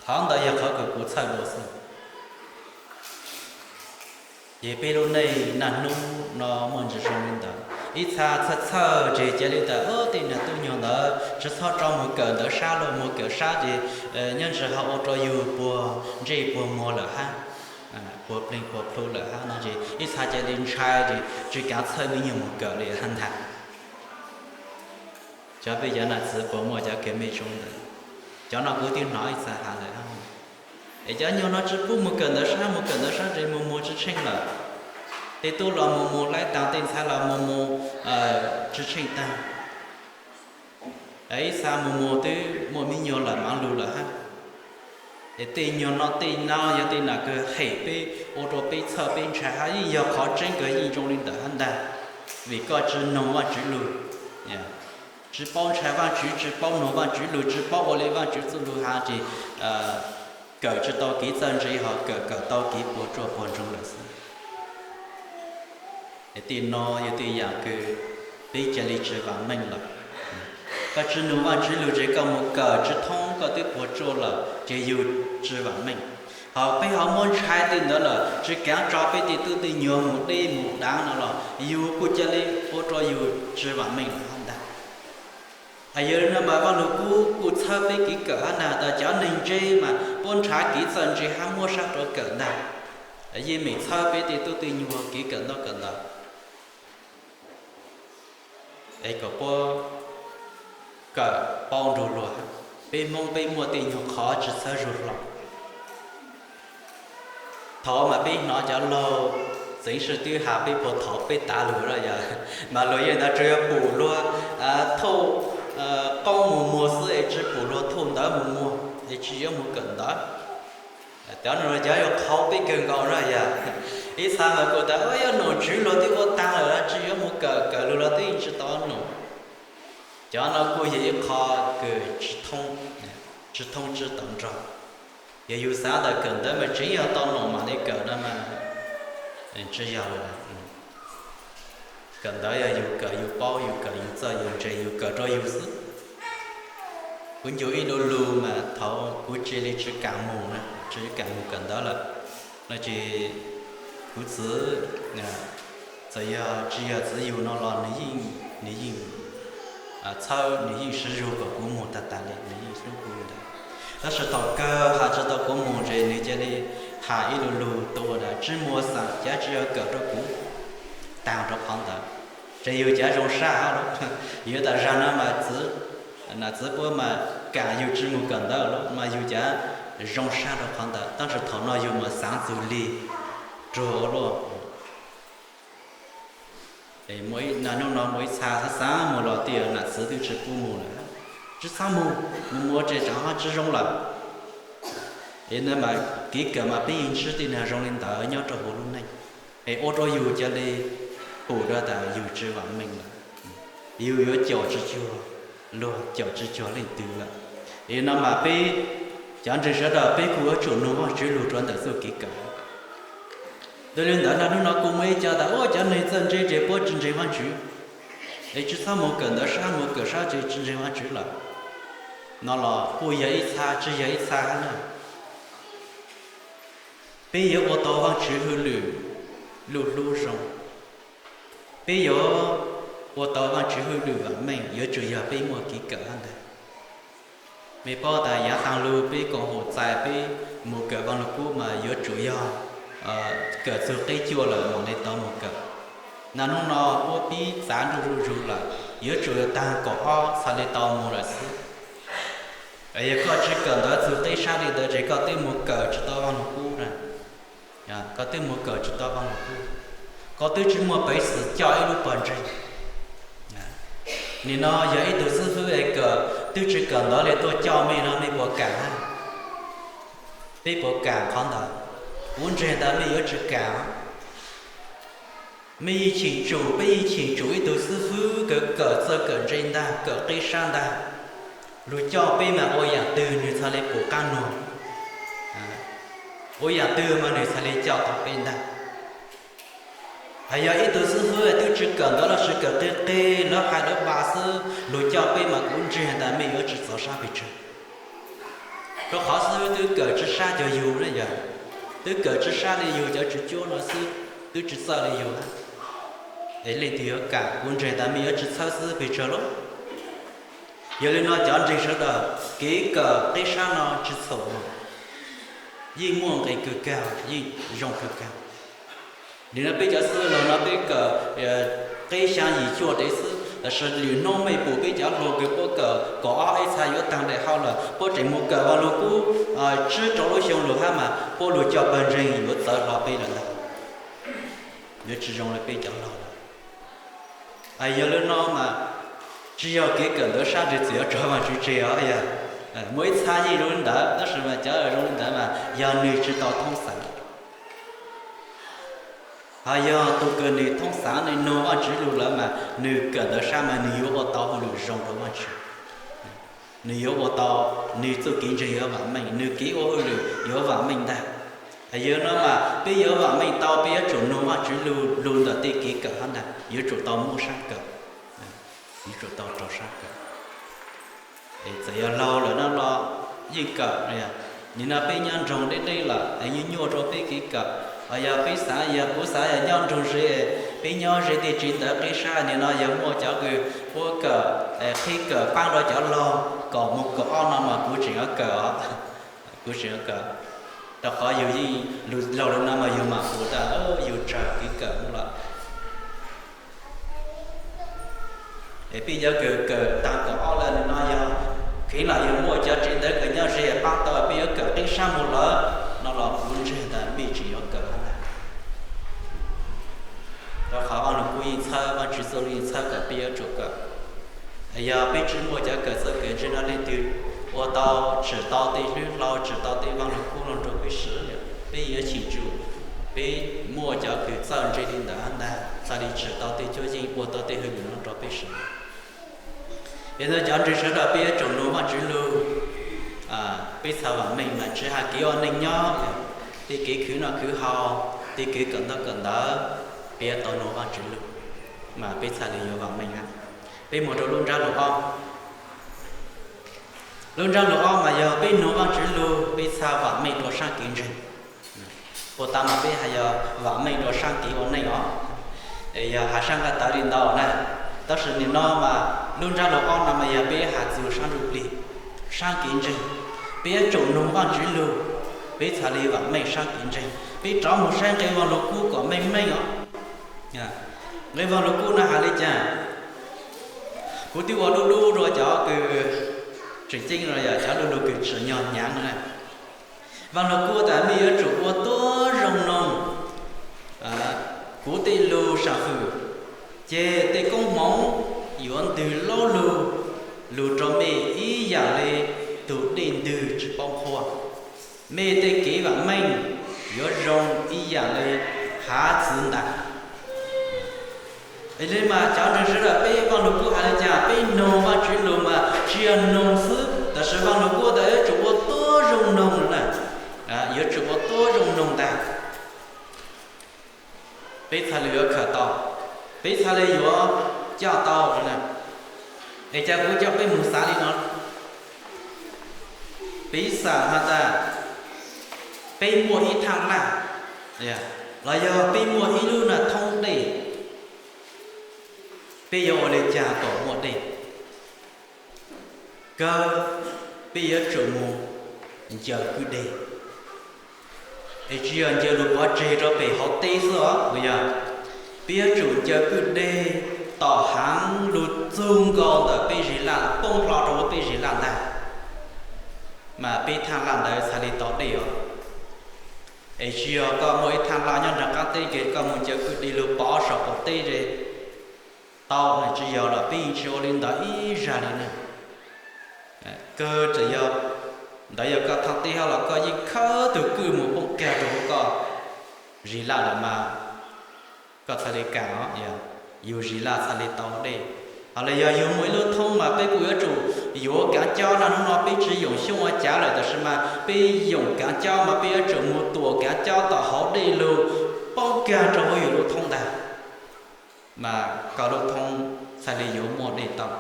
Qhov ntawd yog qhov kws kuv txhawj dua xwb. Ces peb lub neej naj hnub no muaj ntsis zoo li ntawd. Ib txha txhawj txhawj ces ca le tas tej nam tub nyuag ntawd tsis txhob tso mus kawm ntawv sab lawm, mus kawm sab ces nyob ntsis ho ua rau yug puag ntsej puag muag lawm hab, puag pleeg puag plhu lawm hab no ces ib txha ca le ntshai ces tsis kaav txhawj me nyuag mus kawm li hab ntag. Cov peb cov nam txiv puas muaj cov kws mej zoo ntawd? Cov no kuv twb hnov ib txha has lawm hab. Es cov nyuag no tsis pub mus kawm ntawv sab, mus kawm ntawv sab ces mus muag tsis tsheej lawm. Tej tub los mus muag laib taag, tej ntxhais los mus muag tsis tsheej taag. Ib txha mus muag twb muaj me nyuam lawm maav lug lawm hab. Es tej nyuag no tej no yog tej nam kws hem peb, ua rau peb txhawj peb ntshai hab yeej yog qhov tseeb kws yeej zoo li ntawd hab ntag. Vim koj tsis noog Vaajtswv lug, tsis paub ntshai Vaajtswv, tsis paub noog Vaajtswv lug, tsis paub ua li Vaajtswv txuj lug has ces kawm tsis tau kev txawj ntse ho kawm kawm tau kev puas tsuaj puag ntsoog lawm xwb. Tej no yog tej yaam kws peb ca le tsis vaam meej lawm. Koj tsis noog Vaajtswv lug ces koj mus kawm tsis thoob koj twb puas tsuaj lawm ces yug tsis vaam meej. Ho peb ho muab ntshai tej ntawd lawm tsis kaav tso peb tej tub tej nyuag mus deb mus daav no los yug kuj ca le ua rau yug tsis vaam meej lawm hab ntag. Yog li no mas Vaaj Lug Kub kuj txhawb peb kev kawm hab ntag tas cov neeg ntse mas puab nrhav kev txawj ntse hab muab sab rua kawm ntag. Yeej meem txhawb peb tej tub tej nyuag kev kawm ntaub kawm ntawv es kom puab kawm paub nrug luag. Peb Hmoob peb muaj tej nyuag qhov tsis txhawb zug hlo. Thaum mas peb hnov cov laug txeev sij twb has peb puag thaum peb tav lug, mas luag yeej ntawd tsuas yog pum luag thauj qoob mus muag xwb es tsis pum luag thauj ntawv mus muag es tsis yuav mus kawm ntawv. Cov no cov yuav qhau peb kawg nkaus na yog. Ib txha mas kuj tas, Ua, yog nom tswv luag twb ua tag lawm, tsis yuav mus kawm, kawm lug los twb tsis tau nom. Cov no kuj yog ib qho kws tsis thoob tsis tau nrog. Yog yus xav tas kawm ntawv mas tseem yog tau nom mam li kawm no mas tsis yog lawm. Kawm ntawv yog yus kawm yus paub, yus kawm yus txawj yus ntse, yus kawm rau yus xwb. Kuv ncu ib lu lug mas thaum kuv cia li tsis kam mus na, tsis kam mus kawm ntawv lawm no ces kuv txiv, txawm yog tsis yog txiv yus no los nws yeej, nws yeej txhawb, nws yeej siv zug kom kuv mus tag tag li, nws yeej hlub kuv ntawd. Tab sis thaum kawg has tsis tau kuv mus ces nws cia li has ib lu lug tuaj tas, Tsis mus xav, cav tsis yog kawm rau kuv taag rau qhov ntawd. Ces yus cav zoo sab lawm, yus tas zag no mas txiv, txiv puab mas kam yus tsis mus kawm ntawv lawm mas yus cav zoo sab rau qhov ntawd. Tab sis thaum no yus mas xaav txug li ruag ua luaj. Hnub no muaj ib txha xaav xaav mus los tias nam txiv twb tsis pub mus lawm. Tsis txhob mus, mus mus ces tsam ho tsis zoo lawm. Es ntawd mas kev kawm mas peb yeej ntsib tej neeg zoo li ntawd nyob rau hauv lub neej, es ua rau yus cia li pum rau tas yus tsis vam meej lawm, yus yuav caum tsis cuag luag, caum tsis cuag leej twg lawm. Es no mas peb cov ntseeg sawv daws peb kuj yuav tsum nug Vajtswv lug rau ntawm txuj kev kawm. Dua li ntawd no hnub no kuj muaj ib co tas, Ua, cov neeg txawj ntse ces puab tsis ntseeg Vajtswv, es tsis txhob mus kawm ntawv sab, mus kawm sab ces tsis ntseeg Vajtswv lawm. No los kuj yog ib txha, tsis yog ib txha na. Peb yuav ua tau Vajtswv hwj lwm lub hlub zoo, peb yuav ua tau Vajtswv hwj lwm vam meej yuav tsum yog peb muaj kev kawm hab ntag. Mej paub tas yav taag lug peb koom haum txais peb mus kawm Vaaj Lug Kub mas yuav tsum yog kawm txug qeb cuaj lawm mam li tau mus kawm. Naj hnub no puab pib txav nruj zuj zug lawm, yuav tsum yog taag kaum ob txhaj li tau mus lawm xwb. Yog koj tsis kawm ntawv txug qeb sab li ntawd ces koj twb mus kawm tsis tau Vaaj Lug Kub na. Koj twb mus kawm tsis tau Vaaj Lug Kub, koj twb tsis muaj peev xwm coj ib lub pawg ntseeg. Nim no yog ib tug xib fwb es kawm twb tsis kawm ntawv li tuaj coj mej no mej puas kam? Peb puas kam qhov ntawd? Kuv ntseeg tas mej yuav tsis kam. Mej yeej cheem tsum, peb yeej cheem tsum ib tug xib fwb kawm, kawm txawj kawm ntse ntag, kawm qeb sab ntag. Lug coj peb mas ua yaam twg nwg txhaj li pum qaab nuag? Ua yaam twg mas nwg txhaj li coj tau peb ntag? Hos yog ib tug xib fwb twb tsis kawm ntawv los sis kawm qig qig lawv hais lawv pab xwb lug coj peb mas kuv ntseeg tas mej yuav tsis txaus sab pes tsawg. Rau qhov xib fwb twb kawm tsis sab cuag yug na yog, twb kawm tsis sab li yug cov tswv cuab no xwb, twb tsis txawj li yug na. Es leej twg yuav kam? Kuv ntseeg tas mej yuav tsis txhawb xib fwb pes tsawg lauj. Yog li no cov ntseeg sawv daws, kev kawm qeb sab no tsis txhaum, yeej muaj nqe kawg kawg, yeej zoo kawg kawg. Nim no peb cov xib fwb laug no peb kawm qeb xyaa yim cuaj dev xwb, tab sis lwm hnub mej pum peb cov hluas kws puab kawm kaum ob ib txha yuav taag daim hau lawm, puab tseem mus kawm Vaaj Lug Kub tsib rau lub xyoo lug hab mas puab lug coj pawg ntseeg yuav txawv hlo peb lawm ntag. Yuav tsis zoo li peb cov laug lawm. Yog li no mas tsis yog kev kawm ntawv sab ntseg txawm yuav rov Vaajtswv tseg os yog. Muaj ib txha yeej zoo li ntawd tab sis mas cov zoo li ntawd mas yog nwg tsis tau thoob xaav. Hos yog tug kws nwg thoob xaav, nwg noog Vaajtswv lug lawm mas nwg kawm ntawv sab mas nwg yuav ua tau hauj lwm zoo rau Vaajtswv. Nwg yuav ua tau, nwg txuj kev ntseeg yuav vaam meej, nwg kev ua hauj lwm yuav vaam meej ntag. Yog no mas peb yuav vaam meej tau peb yuav tsum noog Vaajtswv lug ntawm tej kev kawm hab ntag, yuav tsum tau muaj sab kawm, yuav tsum tau raug sab kawm. Txawm yog laug lawm no los yeej kawm. Nim no peb nyob nroog deb deb lawm es nyuaj nyuaj rau peb kev kawm. Hos yog peb xaav, yog kuv xaav yog nyob nroog ze, peb nyob ze tej tsev ntawv qeb sab, nim no yog muaj cov kws puab kawm, qhib kawm paab rau cov laug kaum moos kaum ob no mas kuv tseem yuav kawm os. Kuv tseem yuav kawm, rau qhov yug yeej laug li no mas yug mam pum tas yug tsawg kev kawm lawm. Es peb cov kws kawm taag kaum ob lawm nim no yog kheev lam yog muaj cov tsev ntawv kws nyob ze paab tau peb yuav kawm qeb sab moog lawm no los kuv ntseeg tas mej tseem yuav kawm hab ntag. Rau qhov Vaaj Lug Kub yeej txhawb, Vaajtswv txuj lug yeej txhawb kom peb yuav tsum kawm. Yog peb tsis muaj cov kawm txawj kawm ntse no leej twg ua tau, tsim tau tej hlwb hlau, tsim tau tej vaj lug kub los rau peb swv, peb yuav cheem tsum, peb muaj cov kws txawj ntse li ntawd ntag, txhaj li tsim tau tej cuab yeej, ua tau tej hwj lwm no rau peb swv. Yog ntawd cov ntseeg sawv daws peb yuav tsum nug Vaajtswv lug, peb txhad vam meej mas tsi has kev ua neej nyob, tej kev khwv noj khwv haus, tej kev kawm ntaub kawm ntawv, peb yuav tau nug Vaajtswv lug, mas peb txhaj li yuav vam meej hab. Peb moog rau lub ntsab lug ob. Lub ntsab lug ob mas yog peb nug Vaajtswv lug peb txhad vam meej rua saab kev ntseeg. Puas tas mas peb has yog vam meej rua saab kev ua neej os, es yog has saab nqaj tawv li ntawd na. Tab sis nim no mas lub ntsab lug ob no mas yog peb has txug saab ntsuj plig, saab kev ntseeg. Peb yuav tsum nug Vaajtswv lug, peb txhad li vam meej saab kev ntseeg. Peb rov moog saib nqe Vaaj Lug Kub kom meej meej os. Nqe Vaaj Lug Kub no has li cas? Kuv twb ua dub dub rua cov kws tseem ceeb, yog cov lug lug kws tsim nyog hnyav na. Vaaj Lug Kub tas mej yuav tsum ua tuab zoo noog kuv tej lug sam fwm, ces tej koob hmoov yuav ntwg laub lug lug rua mej ib yaam le tug dej ntwg tsi paub qhuav. Mej tej kev vam meej yuav zoo ib yaam le hav txwv ntais. Es le mas cov ntseeg sawv daws peb Vaaj Lug Kub has le caag, peb nug Vaajtswv lug mas tsi yog nug xwb, tab sis Vaaj Lug Kub tas yuav tsum ua tuab zoo noog na, yuav tsum ua tuab zoo noog ntag, peb txhaj le yuav khaws tau, peb txhaj le yuav coj tau. Es cas kuv coj peb moog xav li no? Piv xam has tas peb muaj ib thaaj laj, los yog peb muaj ib lub na thoob dej, peb yuav ua le caag kom muaj dej? Kawg, peb yuav tsum moog ncaws kwj deg, es tsi yog ncaws lug pov tseg rua pem hauv teb xwb os, yog peb yuav tsum ncaws kwj deg tom haav lug txug nkaus ntawm peb zig laj, poob hlo rua huv peb zig laj ntag, mas peb thaaj laj ntawd txhaj le tau dej os. Es tsi yog koj muaj ib thaaj laj nyob nraag qaab teb ces koj moog ncaws kwj deg lug pov saum qaum teb tau, tsi yog los peb yeej tsi ua le ntawd ib zag le na. Kawg txawm yog ntawd yog koj thaaj teb hab los koj yeej khawb tug kwj moog poob kag rua huv koj zig laj lawm mas koj txhaj le kaam os, yug zig laj txhaj le tau dej. Hos le yog yug muaj ib lub thoob mas peb kuj yuav tsum yuav kaav caub na. Hnub no peb tsi yoom xyoob ua cav lawm, tab sis mas peb yoom kaav caub mas peb yuav tsum moog tuam kaav caub tom hauv dej lug poob kag rua huv yug lub thoob ntag, mas koj lub thoob txhaj le yuav muaj dej tau.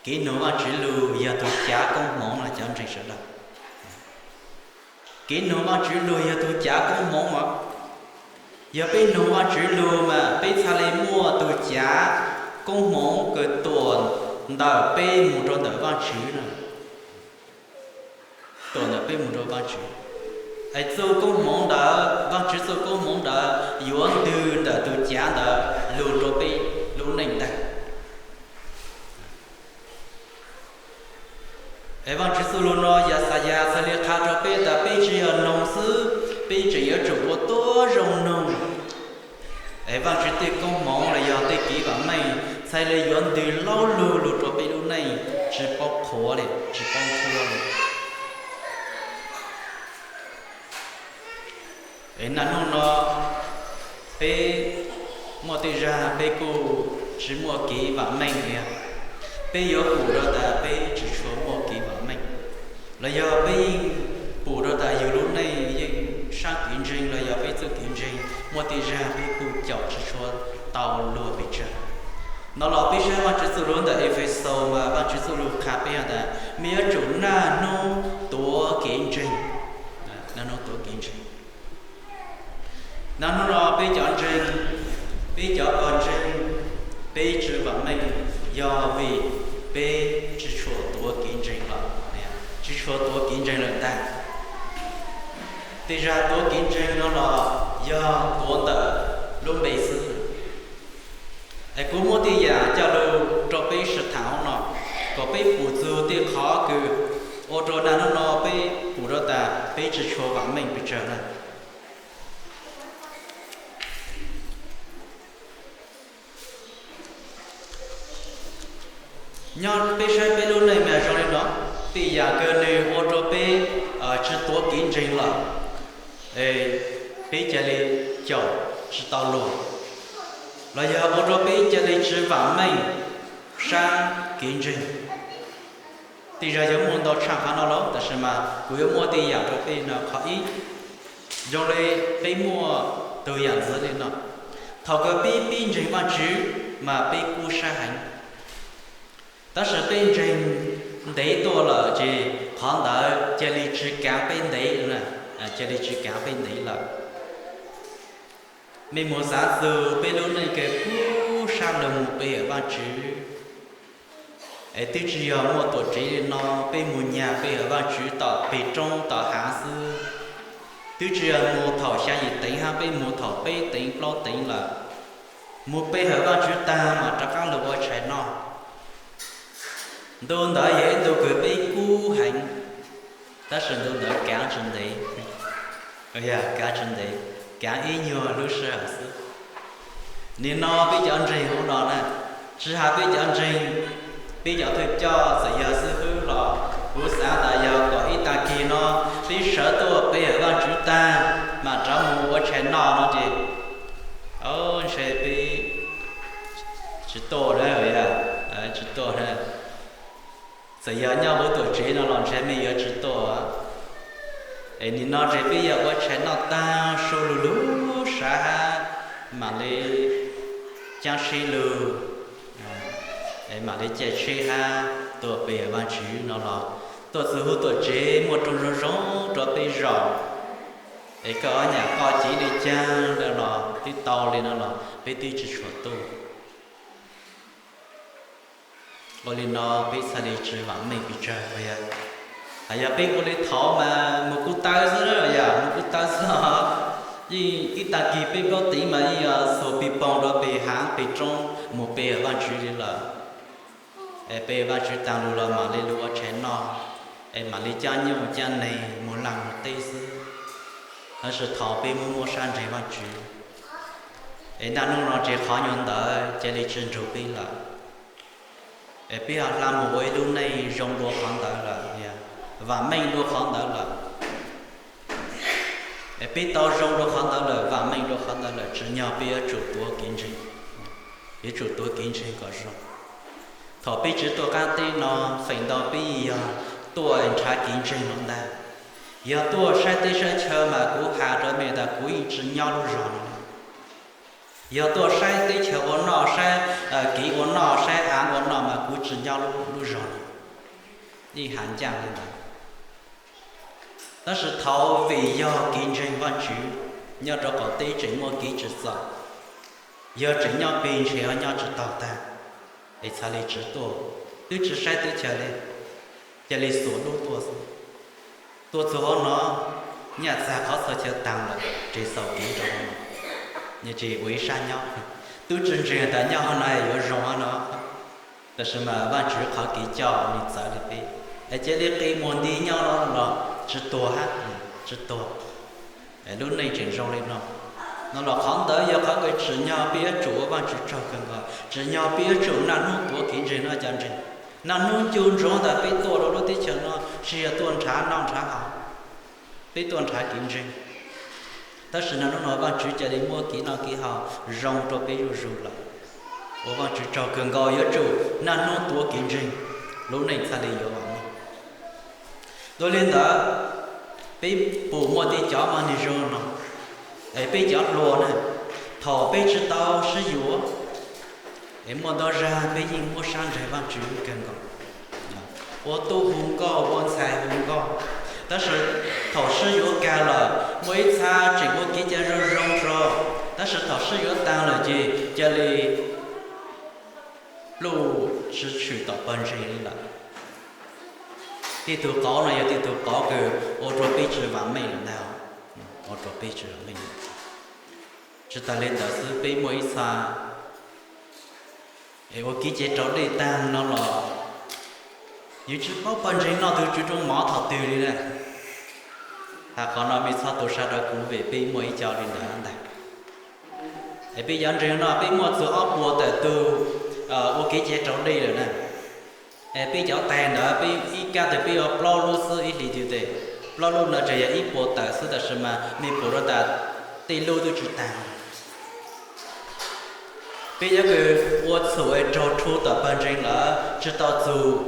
Kev nug Vaajtswv lug yog tug cav koob hmoov no cov ntseeg sawv daws. Kev nug Vaajtswv lug yog tug cav koob hmoov os. Yog peb nug Vaajtswv lug mas peb txhaj le muaj tug cav koob hmoov kws tuam ntawm peb moog rua ntawm Vaajtswv na. Tuam ntawm peb moog rua Vaajtswv. Es txuj koob hmoov ntawd, Vaajtswv txuj koob hmoov ntawd yuav ntwg ntawm tug cav ntawd lug rua peb lub neej ntag. Es Vaajtswv txuj lug no Yaxayas txhad le qha rua peb tas peb tsi yog noog xwb, peb tseem yuav tsum ua tuab zoo noog. Es Vaajtswv tej koob hmoov los yog tej kev vam meej txhaj le yuav ntwg laub lug lug rua peb lub neej tsi paub qhuav le, tsi paub qhuav le. Es naj hnub no peb muaj tej zag peb kuj tsi muaj kev vam meej li. Peb yuav pum rua tas peb tsi tshua muaj kev vam meej, los yog peb yeej pum rua tas yug lub neej yeej saab kev ntseeg los yog peb txuj kev ntseeg muaj tej zag peb kuj caum tsi tshua tau luag pes tsawg. No los peb saib Vaajtswv txuj lug ntawm Efexus mas Vaajtswv txuj lug qha peb has tas mej yuav tsum naj hnub tuav kev ntseeg. Naj hnub tuav kev ntseeg. Naj hnub no peb cov ntseeg, peb cov pog ntseeg, peb tsi vam meej yog vim peb tsi tshua tuav kev ntseeg lawm, tsi tshua tuav kev ntseeg lawm ntag. Tej zag tuav kev ntseeg no los yog tuav ntawm lub npe xwb. Es kuv muab tej yaam coj lug rua peb sib tham hov no, kom peb pum txug tej qhov kws ua rua naj hnub no peb pum rua tas peb tsi tshua vam meej pes tsawg na. Nyob peb saib peb lub neej mas zoo li no, tej yam kws nws ua rau peb tsi tuav kev ntseeg lawm, peb ca li caum tsi tau luag, los yog ua rau peb ca li tsi vam meej saab kev ntseeg. Tej zag yuav muaj ntau tshaj qhov no lawm, tab sis mas kuv yuav muaj tej yam rau peb no. Qhov ib, zoo li peb muaj tug yam ntxiv li no, thaum kws peb pib ntseeg Vaajtswv mas peb kub sab heev. Tab sis peb ntseeg ntev tuaj lawm ces qhov ntawd ca li tsi kaav peb ntev, ca li tsi kaav peb ntev lawm. Mej mus xaav txug peb lub neej kws kub sab lug mus pe hawm Vaajtswv, es twb tsi yog muaj tuam tsev li no, peb mus nyag pe hawm Vaajtswv tom peg roob tom haav xwb. Twb tsi yog mus thaum xya yim teev hab peb mus thaum peb teev plaub teev lawm. Mus pe hawm Vaajtswv taag mam rov qaab lug ua tshais noj. Ntu ntawd yog ib ntu kws peb kub heev, tab sis ntu ntawd kaav tsi ntev, kaav tsi ntev, kaav ib nyuag lub sij hawm xwb. Nim no peb cov ntseeg huv no na, tsi has peb cov ntseeg, peb cov thawj coj txawm yog xib hwb los kuv xaav tas yog kom ib taag kis no peb sawv tuaj pe hawm Vaajtswv taag mam rov mus ua tshais noj no ces ntshe peb tsi tuaj, tsi tuaj. Txawm yog nyob huv tuam tsev no los ntshe mej yuav tsi tuaj. Es nim no ces peb yog ua tshais noj taag su lug lug sab hab mam li caab sib lug, mam li caij tsheb hab tuaj pe Vaajtswv no los tuaj txug huv tuam tsev muaj rooj zoo zoo rua peb zaum. Es koj ob nyam koj cev le caag los twb tau li no los peb twb tsi tshua tuaj. Ua li no peb txhaj li tsi vam meej pes tsawg. Hos yog peb ua li thaud mas mus kuj tawv xwb, yog mus kuj tawv xwb, yeej ib taag kis peb plaub teev mas yeej yog xuas pig poog rua peg haav peg roob mus pe Vaajtswv li lawm. Es pe Vaajtswv taag lug los mam li lug ua tshais noj, es mam li caab nyuj caab neeg mus laag mus teb xwb. Tab sis thaud peb muaj muaj sab ntseeg Vaajtswv, es naj nub no ces qhov nyuag ntawd ca li tsi nrug peb lawm. Es peb ho hla mus ua ib lub neej zoo dua qhov ntawd lawm, vam meej dua qhov ntawd lawm. Es peb tau zoo dua qhov ntawd lawm, vam meej dua qhov ntawd lawm, tsim nyog peb yuav tsum tuav kev ntseeg, yuav tsum tuav kev ntseeg kom zoo. Thaum peb tsi tuaj qaab teb no, feem ntau peb yog tuaj nrhav kev ntseeg no ntag. Yog tuaj saib teb saib chaw mas kuv has rua mej tas kuv yeej tsi nyob lub zog no. Yog tuaj saib teb chaws ua noj, saib kev ua noj, saib haav ua noj mas kuv tsi nyob lub zog no. Yeej has ncaaj li ntawd. Tab sis thaud vim yog kev ntseeg Vaajtswv, nyob rau qaum teb tseem muaj kev tsim txom, yog tseem nyob peg ntshe ho nyob tsi taug tag, es txhad li tsi tuaj, twb tsi saib teb chaws li, ca li xuas dub tuaj xwb. Tuaj txug hauv no, nyaj txag qhov txhua chaw taag lawm, ces xaus kev rau hauv no, ces ua ib sab nyob, twb tsi ntseeg tas nyob hauv no yuav zoo no. Tab sis mas Vaajtswv qhov kev coj nws txawv li peb, es cia li qi mus nti nyob los tsi tuag hab, tsi tuag. Lub neej tseem zoo li no, no los qhov ntawd yog qhov kws tsim nyog peb yuav tsum ua Vaajtswv tsaug kawg nkaus, tsim nyog peb yuav tsum naj hnub tuav kev ntseeg no cov ntseeg. Naj hnub ncu ntsoov tas peb tuaj rau lub teb chaws no tsi yog tuaj nrhav noj nrhav haus, peb tuaj nrhav kev ntseeg. Tab sis naj hnub no Vaajtswv ca li muab kev noj kev haus zoo rau peb zuj zug lawm. Ua Vaajtswv tsaug kawg nkaus, yuav tsum naj hnub tuav kev ntseeg, lub neej txhaj li yuav vam meej. Dua li ntawd, peb pum muaj tej cov mas nws zoo no, es peb cov hluas na, thaum peb tsi tau sib yuav, es muaj ntau zag peb yeej muab sab ntseeg Vaajtswv kawg nkaus, ua tub hu nkauj ua ntxhais hu nkauj. Tab sis thaum sib yuav kag lawm muaj ib txha tseem ua kev cai zoo zoo rau, tab sis thaum sib yuav taag lawm ces ca li pluj tsi tshwm tom pawg ntseeg li lawm. Tej tug qauv no yog tej tug qauv kws ua rua peb tsi vam meej lawm ntag, ua rua peb tsi vam meej. Tsi tas li ntawd xwb peb muaj ib txha es ua kev cai raus dej taag no los yus tsi paub pawg ntseeg noj tug tswv rooj mov thaum twg li na. Has qhov no mej txhob tu sab rau kuv vim peb muaj ib co li ntawd ntag. Es peb cov ntseeg no peb muaj txug ob puas tawm tug ua kev cai raus dej lawm na. Peb cov taig ntawd peb ib kab tes peb ua plaub lub xwb, ib hlis twg tes plaub lub no tseem yog ib puas tawm xwb, tab sis mas me puas rau tas tej lub twb tsis taag. Peb cov kws ua txhum es raug rhu tom pawg ntseeg lawm tsis tau txug,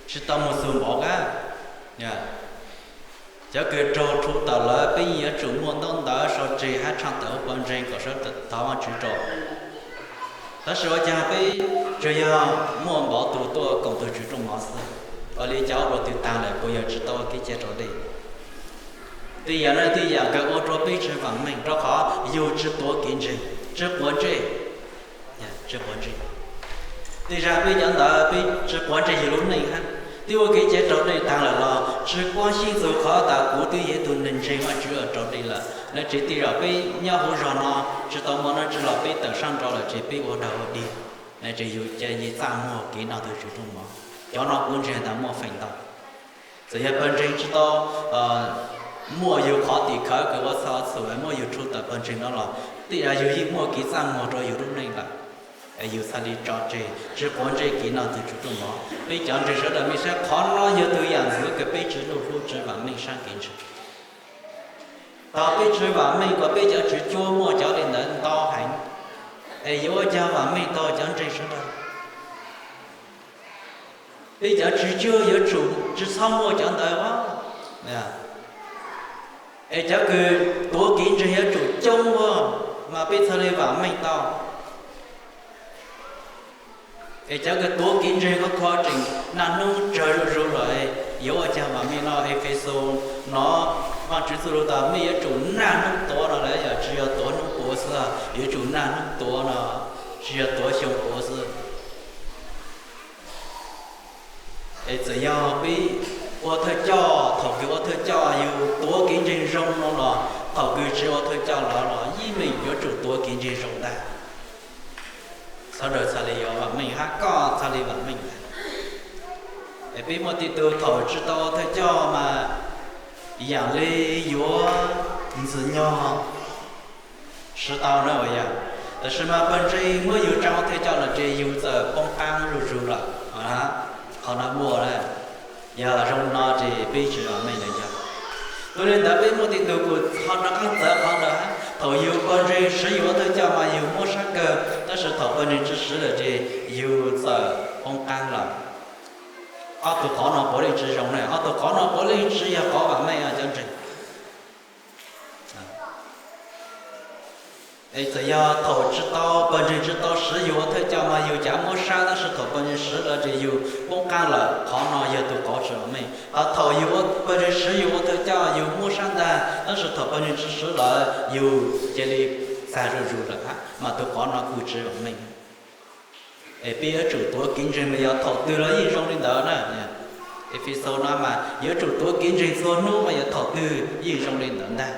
tsis tau mus txug npaum kab. Cov kws raug rhu tawm lawm peb yeej yuav tsum muaj ntaub ntawv sau tseg hab tshaj tawm huv pawg ntseeg kom sawv thov Vaajtswv rau. Tab sis ua caag peb tsuas yog muaj npaum tug tuaj koom tug Tswv Rooj Mov xwb, ua li cov ua tug taag lawm puas yog tsis tau ua kev cai raus dlej? Tej yam no tej yam kws ua rau peb tsis vaam meej rau qhov yug tsis tuav kev ntseeg, tsis quav ntsej, tsis quav ntsej. Tej zag peb cov ntawd peb tsis quav ntsej yug lub neej hab, twb ua kev cai raus dlej taag lawm los tsis quav ntsej txug qhov tas kuv twb yog ib tug neeg ntseeg Vaajtswv raus dlej lawm na. Ces tej zaum peb nyob huv zog no tsis tau muaj dlaab tsi los peb tawm sab nraud lawm ces peb ua dog ua dig, ces yug ca le txaj muag kev nrog tug Tswv Rooj Mov. Cov no kuv ntseeg tas muaj feem ntau. Txawm yog pawg ntseeg tsis tau muaj yug qhov tim khawv kws ua txhua txhum muab yug rhu tawm pawg ntseeg no los tej zaum yug yeej muaj kev txaj muag rau yug lub neej lawm. Yug txhaj le tso tseg tsis quav ntsej kev nrog tug Tswv Rooj Mov. Peb cov ntseeg sawv daws mej saib, qhov no yog tug yam ntxiv kws peb tsis luj hlub tsis vaam meej sab kev ntseeg. Thaum peb tsis vaam meej kom peb cov tswv cuab muaj cov le ntawd ntau heev, es yuav ua caag vaam meej tau cov ntseeg sawv daws? Peb cov tswv cuab yuav tsum tsis txhob muaj cov ntawd os. Es cov kws tuav kev ntseeg yuav tsum coob ua mas peb txhaj le vaam meej tau. Es cov kws tuav kev ntseeg khov kho tseem naj hnub tsawg zuj zus lawm, yuav ua caag vaam meej no? Efexus no Vaajtswv txuj lug tas mej yuav tsum naj hnub tuav no lawm, yog tsis yog tuav hnub puav xwb, yuav tsum naj hnub tuav no, tsis yog tuav xyoo puav xwb. Es txawm yog peb ua thawj coj, thaum kws ua thawj coj yug tuav kev ntseeg zoo no los thaum kws tsis ua thawj coj los los yeej meem yuav tsum tuav kev ntseeg zoo ntag. Sawv daws txhaj le yuav vaam meej hab koj txhaj le vaam meej. Es peb muaj tej tug thaum tsis tau ua thawj coj mas yaam le yuav ntxwg nyoog siv tau na, yog. Tab sis mas pawg ntseeg muab yug tsa ua thawj coj los ces yug txawm poob qaab zuj zus lawm. Qhov no muaj, yog zoo no ces peb tsis vaam meej lawm yog. Yog li ntawd peb muaj tej tug kuj ho rov qaab txawv qhov ntawd, thaum yug pawg ntseeg siv yug ua thawj coj mas yug muab sab kawg, tab sis thaum pawg ntseeg tsis siv lawm ces yug txawm poob qaab lawm. Ob tug qhov no puav leej tsis zoo ne, ob tug qhov no puav leej tsis yog qhov vaam meej cov ntseeg. Es txawm yog thaum tsis tau, pawg ntseeg tsis tau siv yug ua thawj coj mas yug cav muab sab, tab sis thaum pawg ntseeg siv lawm ces yug poob qaab lawm, qhov no yog tug qhov tsis vaam meej. Hos thaum yug, pawg ntseeg siv yug ua thawj coj yug muab sab ntag, tab sis thaum pawg ntseeg tsis siv lawm yug cia li txag zuj zus lawm, mas tug qhov no kuj tsis vaam meej. Es peb yuav tsum tuav kev ntseeg mas yog thaum twg los yeej zoo li ntawd na. Efexus no mas yuav tsum tuav kev ntseeg txhua hnub mas yog thaum twg yeej zoo li ntawd ntag.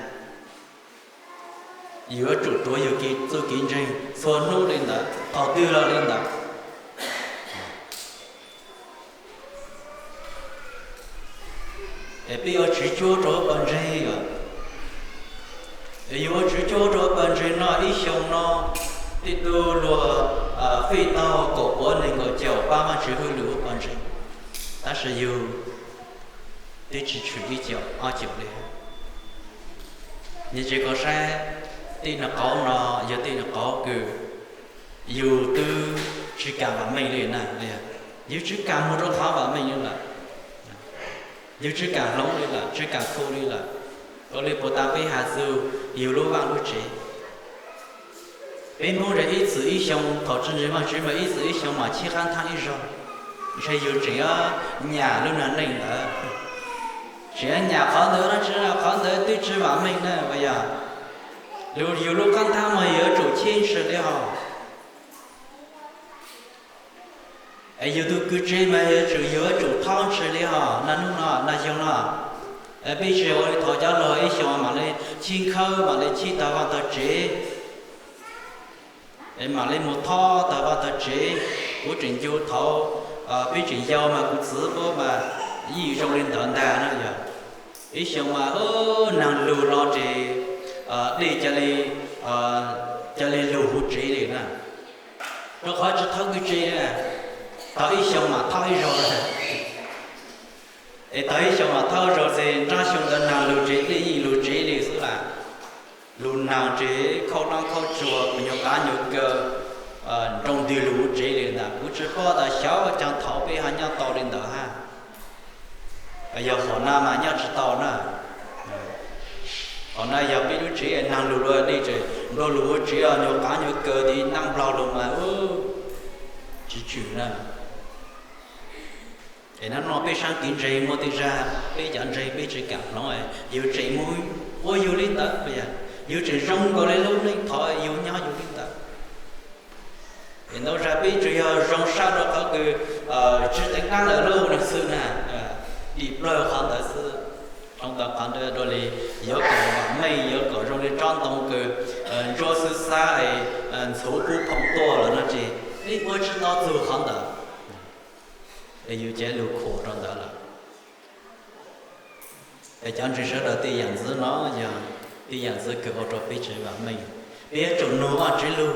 Yuav tsum tuav yug txuj kev ntseeg txhua hnub li ntawd, thaum twg los li ntawd. Es peb yuav tswv cuab rau pawg ntseeg, es yug ua tswv cuab rau pawg ntseeg no ib xyoo no tej tug luag fij tau kaum puav nees nkaum caum pab Vaajtswv hwj lwm pawg ntseeg, tab sis yug twb tsis tshwm ib caum ob caum li. Nyias tsis kov saib, tej nws qauv no yog tej nws qauv kws yug twb tsis kam vaam meej li na, yug tsis kam mus rau qhov vaam meej li lawm, yug tsis kam hloov li lawm, tsis kam khu li lawm. Ua li puag ta peb has txug yug lub vaj lub tsev. Peb Hmoob ntawd ib txwm ib xyoo thaum tsis ntseeg Vaajtswv mas ib txwm ib xyoo mam chib qaab thaab ib zaug, ntshe yug tseem nyam lub neej ntawd, tseem nyam qhov ntawd, qhov ntawd twb tsis vaam meej na, yog. Yug lub qaab thaab mas yuav tsum chib ntshis li hos. Es yug tug kws tseg mas yuav tsum, yuav tsum thaub ntshis li hos, naj hnub no naj xyoo no. Peb tsis ua li thaum cov laug ib xyoo mam li chib nkhawb mam li chib tag vaj tag tsev, es mam li mus thaub tag vaj tag tsev. Kuv tseem ncu thaum peb tseem yau mas kuv txiv puab mas yeej zoo li ntawd ntag na, yog. Ib xyoo mas nag lug los ces dej ca le, ca le lug huv tsev li na, rau qhov tsis thaub kws tseg, thaum ib xyoo mas thaub ib zaug. Es tau ib xyoos mam thauj zaus ces nrab xyoo ntawd nag lug tsev dlej yeej lug tsev li xwb las. Lug nag tsev khaub dlaab khaub tsuag, nyuag qav nyuag kaw, nroo ntws lug huv tsev li ntag. Kuv tsi paub tas xyov caag thaum peb ho nyob tau li ntawd hab. Yog qhov na mas nyob tsi tau na. Qhov na yog peb lub tsev nag lug luaj dlej tsev nplog lug huv tsev, nyuag qav nyuag kaw tiv naab nplog lug mas tsi tswm na. Es nub nua peb saab kev ntseeg muaj tej zag peb cov ntseeg peb tsi kaam hloov, yug tseem mus ua yug li ntawd, yug tseem zoo nkaus li lub neej thov yug nyob yug li ntawd. Es ntau zag peb tsuas yog zoo sab rua qhov kws tsi teev dlaab lawm lub neej xwb na, dim plawg qhov ntawd xwb. Zoo ntawd qhov ntawd dua li yuav kom vam meej, yuav kom zoo li tsob ntoo kws ntsuab xwb xab es ntxhuv pub phoov tuaj lawm no ces peb ua tsi tau txug qhov ntawd. Es yug cev lug khuam rua ntawd lawm. Es cov ntseeg sawv daws, tej yaam ntawd no yog tej yaam ntawd kws ua rua peb tsi vam meej. Peb yuav tsum nug Vaajtswv lug,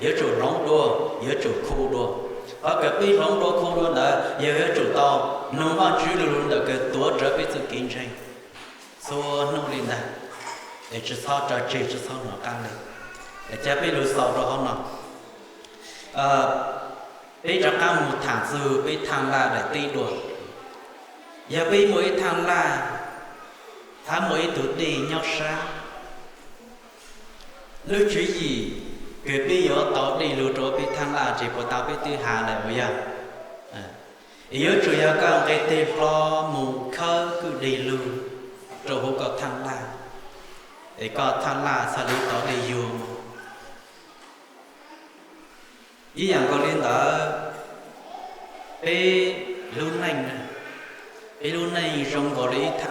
yuav tsum hloov dua, yuav tsum khu dua. Qhov kws peb hloov dua khu dua ntawd yog yuav tsum tau nug Vaajtswv lug ntawm kws tuav rawv peb txuj kev ntseeg txhua hnub li ntag. Es tsi txhob tso tseg, tsi txhob nov qaab le. Es ca peb lug xaus rua hauv no, peb rov qaab mus thaam txug peb thaaj laj daim teb dua. Yog peb muaj ib thaaj laj hab muaj ib tug dej nyob sab, lub tswv yim kws peb yuav tau dej lug rua peb thaaj laj ces puas tau peb twb has lawm puas yog? Es yuav tsum yog koj nqe teg hlo mus khawb kwj deg lug rua huv koj thaaj laj, es koj thaaj laj txhaj le tau dej yuag. Ib yaam nkaus li ntawd, peb lub neej, peb lub neej zoo nkaus li